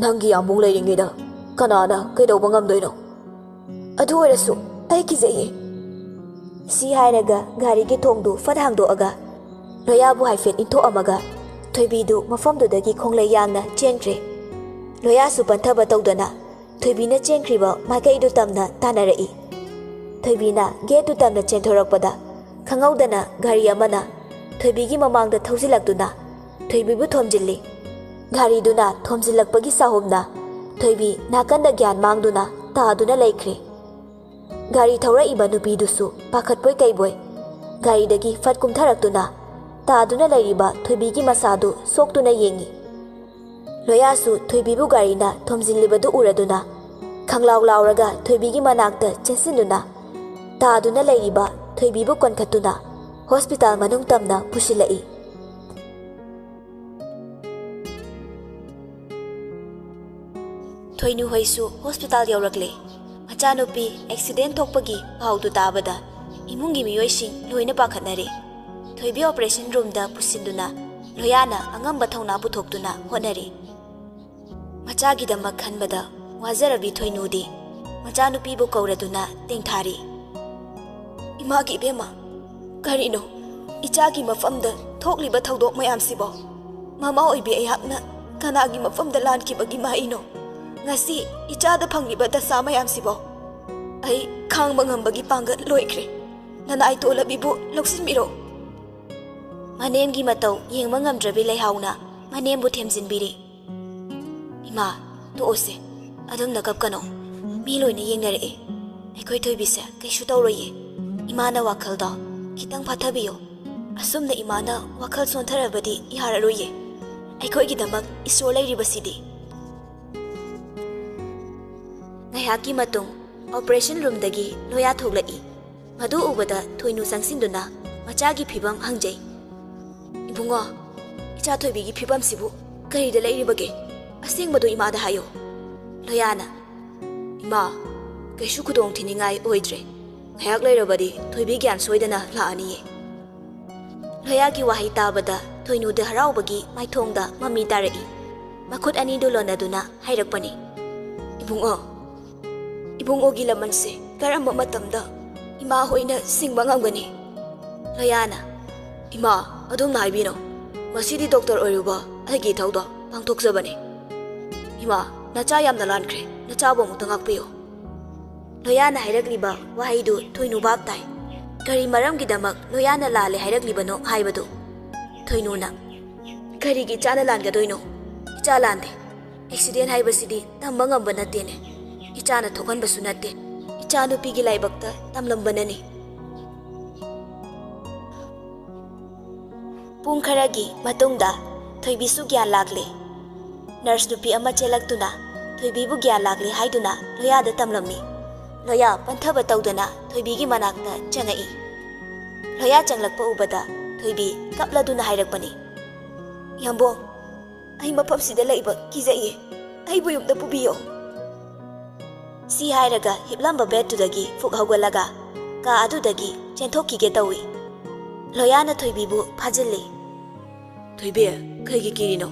ꯅꯪꯒꯤ ꯌꯥꯝꯕꯨꯡ ꯂꯩꯔꯤꯉꯩꯗ ꯀꯅꯥꯅ ꯀꯩꯗꯧꯕ ꯉꯝꯗꯣꯏꯅꯣ? ꯑꯗꯨ ꯑꯣꯏꯔꯁꯨ ꯑꯩ ꯀꯤꯖꯩꯌꯦ꯫" ꯁꯤ ꯍꯥꯏꯔꯒ ꯒꯥꯔꯤꯒꯤ ꯊꯣꯡꯗꯨ ꯐꯠ ꯍꯥꯡꯗꯣꯛꯑꯒ ꯂꯣꯌꯥꯕꯨ ꯍꯥꯏꯐꯦꯠ ꯏꯟꯊꯣꯛꯑꯝꯃꯒ ꯊꯣꯏꯕꯤꯗꯨ ꯃꯐꯝꯗꯨꯗꯒꯤ ꯈꯣꯡꯂꯩ ꯌꯥꯡꯅ ꯆꯦꯟꯈ꯭ꯔꯦ꯫ ꯂꯣꯌꯥꯁꯨ ꯄꯟꯊꯕ ꯇꯧꯗꯅ ꯊꯣꯏꯕꯤꯅ ꯆꯦꯟꯈ꯭ꯔꯤꯕ ꯃꯥꯏꯀꯩꯗꯨ ꯇꯝꯅ ꯇꯥꯟꯅꯔꯛꯏ꯫ ꯊꯣꯏꯕꯤꯅ ꯒꯦꯠꯇꯨ ꯇꯝꯅ ꯆꯦꯟꯊꯣꯔꯛꯄꯗ ꯈꯪꯍꯧꯗꯅ ꯒꯥꯔꯤ ꯑꯃꯅ ꯊꯣꯏꯕꯤꯒꯤ ꯃꯃꯥꯡꯗ ꯊꯧꯖꯤꯜꯂꯛꯇꯨꯅ ꯊꯣꯏꯕꯤꯕꯨ ꯊꯣꯝꯖꯤꯜꯂꯤ꯫ ꯒꯥꯔꯤꯗꯨꯅ ꯊꯣꯝꯖꯤꯜꯂꯛꯄꯒꯤ ꯁꯥꯍꯨꯝꯅ ꯊꯣꯏꯕꯤ ꯅꯥꯀꯟꯗ ꯒ꯭ꯌꯥꯟ ꯃꯥꯡꯗꯨꯅ ꯇꯥꯗꯨꯅ ꯂꯩꯈ꯭ꯔꯦ꯫ ꯒꯥꯔꯤ ꯊꯧꯔꯛꯏꯕ ꯅꯨꯄꯤꯗꯨꯁꯨ ꯄꯥꯈꯠꯄꯣꯏ ꯀꯩꯕꯣꯏ ꯒꯥꯔꯤꯗꯒꯤ ꯐꯠ ꯀꯨꯝꯊꯔꯛꯇꯨꯅ ꯇꯥꯗꯨꯅ ꯂꯩꯔꯤꯕ ꯊꯣꯏꯕꯤꯒꯤ ꯃꯁꯥꯗꯨ ꯁꯣꯛꯇꯨꯅ ꯌꯦꯡꯉꯤ꯫ ꯂꯣꯌꯥꯁꯨ ꯊꯣꯏꯕꯤꯕꯨ ꯒꯥꯔꯤꯅ ꯊꯣꯝꯖꯤꯜꯂꯤꯕꯗꯨ ꯎꯔꯗꯨꯅ ꯈꯪꯂꯥꯎ ꯂꯥꯎꯔꯒ ꯊꯣꯏꯕꯤꯒꯤ ꯃꯅꯥꯛꯇ ꯆꯦꯟꯁꯤꯟꯗꯨꯅ ꯇꯥꯗꯨꯅ ꯂꯩꯔꯤꯕ ꯊꯣꯏꯕꯤꯕꯨ ꯀꯣꯟꯈꯠꯇꯨꯅ ꯍꯣꯁꯄꯤꯇꯥꯜ ꯃꯅꯨꯡ ꯇꯝꯅ ꯄꯨꯁꯤꯜꯂꯛꯏ꯫ ꯊꯣꯏꯅꯨ ꯍꯣꯏꯁꯨ ꯍꯣꯁꯄꯤꯇꯥꯜ ꯌꯧꯔꯛꯂꯦ꯫ ꯃꯆꯥꯅꯨꯄꯤ ꯑꯦꯛꯁꯤꯗꯦꯟ ꯊꯣꯛꯄꯒꯤ ꯄꯥꯎꯗꯨ ꯇꯥꯕꯗ ꯏꯃꯨꯡꯒꯤ ꯃꯤꯑꯣꯏꯁꯤꯡ ꯂꯣꯏꯅ ꯄꯥꯈꯠꯅꯔꯦ꯫ ꯊꯣꯏꯕꯤ ꯑꯣꯄꯔꯦꯁꯟ ꯔꯨꯝꯗ ꯄꯨꯁꯤꯟꯗꯨꯅ ꯂꯣꯌꯥꯅ ꯑꯉꯝꯕ ꯊꯧꯅꯥ ꯄꯨꯊꯣꯛꯇꯨꯅ ꯍꯣꯠꯅꯔꯤ꯫ ꯃꯆꯥꯒꯤꯗꯃꯛ ꯈꯟꯕꯗ ꯋꯥꯖꯔꯕꯤ ꯊꯣꯏꯅꯨꯗꯤ ꯃꯆꯥꯅꯨꯄꯤꯕꯨ ꯀꯧꯔꯗꯨꯅ ꯇꯦꯡꯊꯥꯔꯤ꯫ ꯏꯃꯥꯒꯤ ꯏꯕꯦꯝꯃ, ꯀꯔꯤꯅꯣ? ꯏꯆꯥꯒꯤ ꯃꯐꯝꯗ ꯊꯣꯛꯂꯤꯕ ꯊꯧꯗꯣꯛ ꯃꯌꯥꯝꯁꯤꯕꯣ? ꯃꯃꯥ ꯑꯣꯏꯕꯤ ꯑꯩꯍꯥꯛꯅ ꯀꯅꯥꯒꯤ ꯃꯐꯝꯗ ꯂꯥꯟꯈꯤꯕꯒꯤ ꯃꯍꯩꯅꯣ? ꯉꯁꯤ ꯏꯆꯥꯗ ꯐꯪꯂꯤꯕ ꯗꯁꯥ ꯃꯌꯥꯝꯁꯤꯕꯣ? ꯑꯩ ꯈꯥꯡꯕ ꯉꯝꯕꯒꯤ ꯄꯥꯡꯒꯜ ꯂꯣꯏꯈ꯭ꯔꯦ꯫ ꯅꯅꯥꯏ ꯇꯣꯂꯕꯤꯕꯨ ꯂꯧꯁꯤꯟꯕꯤꯔꯣ꯫ ꯃꯅꯦꯝꯒꯤ ꯃꯇꯧ ꯌꯦꯡꯕ ꯉꯝꯗ꯭ꯔꯕꯤ ꯂꯩꯍꯥꯎꯅ ꯃꯅꯦꯝꯕꯨ ꯊꯦꯝꯖꯤꯟꯕꯤꯔꯤ꯫ ꯏꯃꯥ, ꯇꯣꯛꯑꯣꯁꯦ꯫ ꯑꯗꯨꯝꯅ ꯀꯞꯀꯅꯣ꯫ ꯃꯤ ꯂꯣꯏꯅ ꯌꯦꯡꯅꯔꯛꯑꯦ꯫ ꯑꯩꯈꯣꯏ ꯊꯣꯏꯕꯤꯁꯦ ꯀꯩꯁꯨ ꯇꯧꯔꯣꯏꯌꯦ꯫ ꯏꯃꯥꯅ ꯋꯥꯈꯜꯗꯣ ꯈꯤꯇꯪ ꯐꯥꯊꯕꯤꯌꯣ꯫ ꯑꯁꯨꯝꯅ ꯏꯃꯥꯅ ꯋꯥꯈꯜ ꯁꯣꯟꯊꯔꯕꯗꯤ ꯌꯥꯔꯔꯣꯏꯌꯦ꯫ ꯑꯩꯈꯣꯏꯒꯤꯗꯃꯛ ꯏꯁꯣꯔ ꯂꯩꯔꯤꯕꯁꯤꯗꯤ꯫ ꯉꯥꯏꯍꯥꯛꯀꯤ ꯃꯇꯨꯡ ꯑꯣꯄꯔꯦꯁꯟ ꯔꯨꯝꯗꯒꯤ ꯂꯣꯌꯥ ꯊꯣꯛꯂꯛꯏ꯫ ꯃꯗꯨ ꯎꯕꯗ ꯊꯣꯏꯅꯨ ꯆꯪꯁꯤꯟꯗꯨꯅ ꯃꯆꯥꯒꯤ ꯐꯤꯕꯝ ꯍꯪꯖꯩ꯫ "ꯏꯕꯨꯡꯉꯣ, ꯏꯆꯥ ꯊꯣꯏꯕꯤꯒꯤ ꯐꯤꯕꯝꯁꯤꯕꯨ ꯀꯔꯤꯗ ꯂꯩꯔꯤꯕꯒꯦ? ꯑꯁꯦꯡꯕꯗꯨ ꯏꯃꯥꯗ ꯍꯥꯏꯌꯨ꯫" ꯂꯣꯌꯥꯅ, "ꯏꯃꯥ, ꯀꯩꯁꯨ ꯈꯨꯗꯣꯡ ꯊꯤꯅꯤꯡꯉꯥꯏ ꯑꯣꯏꯗ꯭ꯔꯦ꯫ ꯉꯥꯏꯍꯥꯛ ꯂꯩꯔꯕꯗꯤ ꯊꯣꯏꯕꯤ ꯒ꯭ꯌꯥꯟ ꯁꯣꯏꯗꯅ ꯂꯥꯛꯑꯅꯤꯌꯦ꯫" ꯂꯣꯌꯥꯒꯤ ꯋꯥꯍꯩ ꯇꯥꯕꯗ ꯊꯣꯏꯅꯨꯗ ꯍꯔꯥꯎꯕꯒꯤ ꯃꯥꯏꯊꯣꯡꯗ ꯃꯃꯤ ꯇꯥꯔꯛꯏ꯫ ꯃꯈꯨꯠ ꯑꯅꯤꯗꯨ ꯂꯣꯟꯅꯗꯨꯅ ꯍꯥꯏꯔꯛꯄꯅꯤ, "ꯏꯕꯨꯡꯉꯣ, ꯏꯕꯨꯡꯉꯣꯒꯤ ꯂꯃꯟꯁꯦ ꯀꯔꯝꯕ ꯃꯇꯝꯗ ꯏꯃꯥ ꯍꯣꯏꯅ ꯁꯤꯡꯕ ꯉꯝꯒꯅꯤ?" ꯂꯣꯌꯥꯅ, "ꯏꯃꯥ, ꯑꯗꯨꯝꯅ ꯍꯥꯏꯕꯤꯅꯣ꯫ ꯃꯁꯤꯗꯤ ꯗꯣꯛꯇꯔ ꯑꯣꯏꯔꯨꯕ ꯑꯩꯒꯤ ꯏꯊꯧꯗꯣ ꯄꯥꯡꯊꯣꯛꯆꯕꯅꯤ꯫ ꯏꯃꯥ, ꯅꯆꯥ ꯌꯥꯝꯅ ꯂꯥꯟꯈ꯭ꯔꯦ꯫ ꯅꯆꯥꯕꯨ ꯑꯃꯨꯛꯇ ꯉꯥꯛꯄꯤꯌꯨ꯫" ꯂꯣꯌꯥꯅ ꯍꯥꯏꯔꯛꯂꯤꯕ ꯋꯥꯍꯩꯗꯨ ꯊꯣꯏꯅꯨ ꯚꯥꯞ ꯇꯥꯏ꯫ ꯀꯔꯤ ꯃꯔꯝꯒꯤꯗꯃꯛ ꯂꯣꯌꯥꯅ ꯂꯥꯜꯂꯦ ꯍꯥꯏꯔꯛꯂꯤꯕꯅꯣ ꯍꯥꯏꯕꯗꯨ꯫ ꯊꯣꯏꯅꯨꯅ, "ꯀꯔꯤꯒꯤ ꯏꯆꯥꯅ ꯂꯥꯟꯒꯗꯣꯏꯅꯣ? ꯏꯆꯥ ꯂꯥꯟꯗꯦ꯫ ꯑꯦꯛꯁꯤꯗꯦꯟ ꯍꯥꯏꯕꯁꯤꯗꯤ ꯇꯝꯕ ꯉꯝꯕ ꯅꯠꯇꯦꯅꯦ꯫ ꯏꯆꯥꯅ ꯊꯣꯛꯍꯟꯕꯁꯨ ꯅꯠꯇꯦ꯫ ꯏꯆꯥ ꯅꯨꯄꯤꯒꯤ ꯂꯥꯏꯕꯛꯇ ꯇꯝꯂꯝꯕꯅꯅꯤ꯫" ꯄꯨꯡ ꯈꯔꯒꯤ ꯃꯇꯨꯡꯗ ꯊꯣꯏꯕꯤꯁꯨ ꯒ꯭ꯌꯥꯟ ꯂꯥꯛꯂꯦ꯫ ꯅꯔꯁ ꯅꯨꯄꯤ ꯑꯃ ꯆꯦꯜꯂꯛꯇꯨꯅ ꯊꯣꯏꯕꯤꯕꯨ ꯒ꯭ꯌꯥꯟ ꯂꯥꯛꯂꯦ ꯍꯥꯏꯗꯨꯅ ꯂꯣꯌꯥꯗ ꯇꯝꯂꯝꯃꯤ꯫ ꯂꯣꯌꯥ ꯄꯟꯊꯕ ꯇꯧꯗꯅ ꯊꯣꯏꯕꯤꯒꯤ ꯃꯅꯥꯛꯇ ꯆꯪꯉꯛꯏ꯫ ꯂꯣꯌꯥ ꯆꯪꯂꯛꯄ ꯎꯕꯗ ꯊꯣꯏꯕꯤ ꯀꯞꯂꯗꯨꯅ ꯍꯥꯏꯔꯛꯄꯅꯤ, "ꯌꯥꯝꯕꯣꯡ, ꯑꯩ ꯃꯐꯝꯁꯤꯗ ꯂꯩꯕ ꯀꯤꯖꯩꯌꯦ, ꯑꯩꯕꯨ ꯌꯨꯝꯗ ꯄꯨꯕꯤꯌꯣ"꯫ ꯁꯤ ꯍꯥꯏꯔꯒ ꯍꯤꯞꯂꯝꯕ ꯕꯦꯗꯇꯨꯗꯒꯤ ꯐꯨꯛ ꯍꯧꯒꯠꯂꯒ ꯀꯥ ꯑꯗꯨꯗꯒꯤ ꯆꯦꯟꯊꯣꯛꯈꯤꯒꯦ ꯇꯧꯏ꯫ ꯂꯣꯌꯥꯅ ꯊꯣꯏꯕꯤꯕꯨ ꯐꯥꯖꯤꯜꯂꯤ꯫ "ꯊꯣꯏꯕꯤ, ꯀꯩꯒꯤ ꯀꯤꯔꯤꯅꯣ?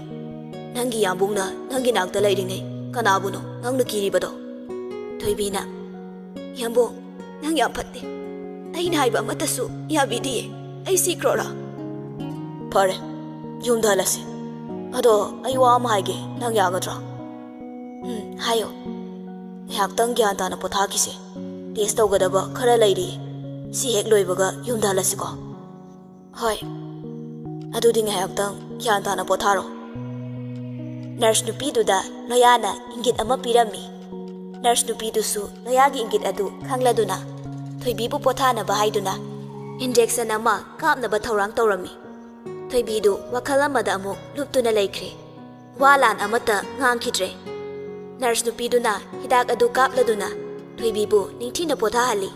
ꯅꯪꯒꯤ ꯌꯥꯝꯕꯨꯡꯅ ꯅꯪꯒꯤ ꯅꯥꯛꯇ ꯂꯩꯔꯤꯉꯩ ꯀꯅꯥꯕꯨꯅꯣ ꯅꯪꯅ ꯀꯤꯔꯤꯕꯗꯣ?" ꯊꯣꯏꯕꯤꯅ, "ꯌꯥꯝꯕꯨꯡ, ꯅꯪ ꯌꯥꯝ ꯐꯠꯇꯦ꯫ ꯑꯩꯅ ꯍꯥꯏꯕ ꯑꯃꯠꯇꯁꯨ ꯌꯥꯕꯤꯗꯤꯌꯦ꯫ ꯑꯩ ꯁꯤꯈ꯭ꯔꯣꯔꯥ?" "ꯐꯔꯦ, ꯌꯨꯝꯗ ꯍꯜꯂꯁꯤ꯫ ꯑꯗꯣ ꯑꯩ ꯋꯥ ꯑꯃ ꯍꯥꯏꯒꯦ, ꯅꯪ ꯌꯥꯒꯗ꯭ꯔꯣ?" "ꯎꯝ, ꯍꯥꯏꯌꯣ꯫" "ꯉꯥꯏꯍꯥꯛꯇꯪ ꯒ꯭ꯌꯥꯟ ꯇꯥꯅ ꯄꯣꯊꯥꯈꯤꯁꯦ꯫ ꯇꯦꯁ ꯇꯧꯒꯗꯕ ꯈꯔ ꯂꯩꯔꯤ꯫ ꯁꯤ ꯍꯦꯛ ꯂꯣꯏꯕꯒ ꯌꯨꯝꯗ ꯍꯜꯂꯁꯤꯀꯣ?" "ꯍꯣꯏ꯫ ꯑꯗꯨꯗꯤ ꯉꯥꯏꯍꯥꯛꯇꯪ ꯒ꯭ꯌꯥꯟ ꯇꯥꯅ ꯄꯣꯊꯥꯔꯣ꯫" ꯅꯔꯁ ꯅꯨꯄꯤꯗꯨꯗ ꯂꯣꯌꯥꯅ ꯏꯪꯒꯤꯠ ꯑꯃ ꯄꯤꯔꯝꯃꯤ꯫ ꯅꯔꯁ ꯅꯨꯄꯤꯗꯨꯁꯨ ꯂꯣꯌꯥꯒꯤ ꯏꯪꯒꯤꯠ ꯑꯗꯨ ꯈꯪꯂꯗꯨꯅ ꯊꯣꯏꯕꯤꯕꯨ ꯄꯣꯊꯥꯅꯕ ꯍꯥꯏꯗꯨꯅ ꯏꯟꯖꯦꯛꯁꯟ ꯑꯃ ꯀꯥꯞꯅꯕ ꯊꯧꯔꯥꯡ ꯇꯧꯔꯝꯃꯤ꯫ ꯊꯣꯏꯕꯤꯗꯨ ꯋꯥꯈꯜ ꯑꯃꯗ ꯑꯃꯨꯛ ꯂꯨꯞꯇꯨꯅ ꯂꯩꯈ꯭ꯔꯦ꯫ ꯋꯥ ꯂꯥꯟ ꯑꯃꯠꯇ ꯉꯥꯡꯈꯤꯗ꯭ꯔꯦ꯫ ꯅꯔꯁ ꯅꯨꯄꯤꯗꯨꯅ ꯍꯤꯗꯥꯛ ꯑꯗꯨ ꯀꯥꯞꯂꯗꯨꯅ ꯊꯣꯏꯕꯤꯕꯨ ꯅꯤꯡꯊꯤꯅ ꯄꯣꯊꯥꯍꯜꯂꯤ꯫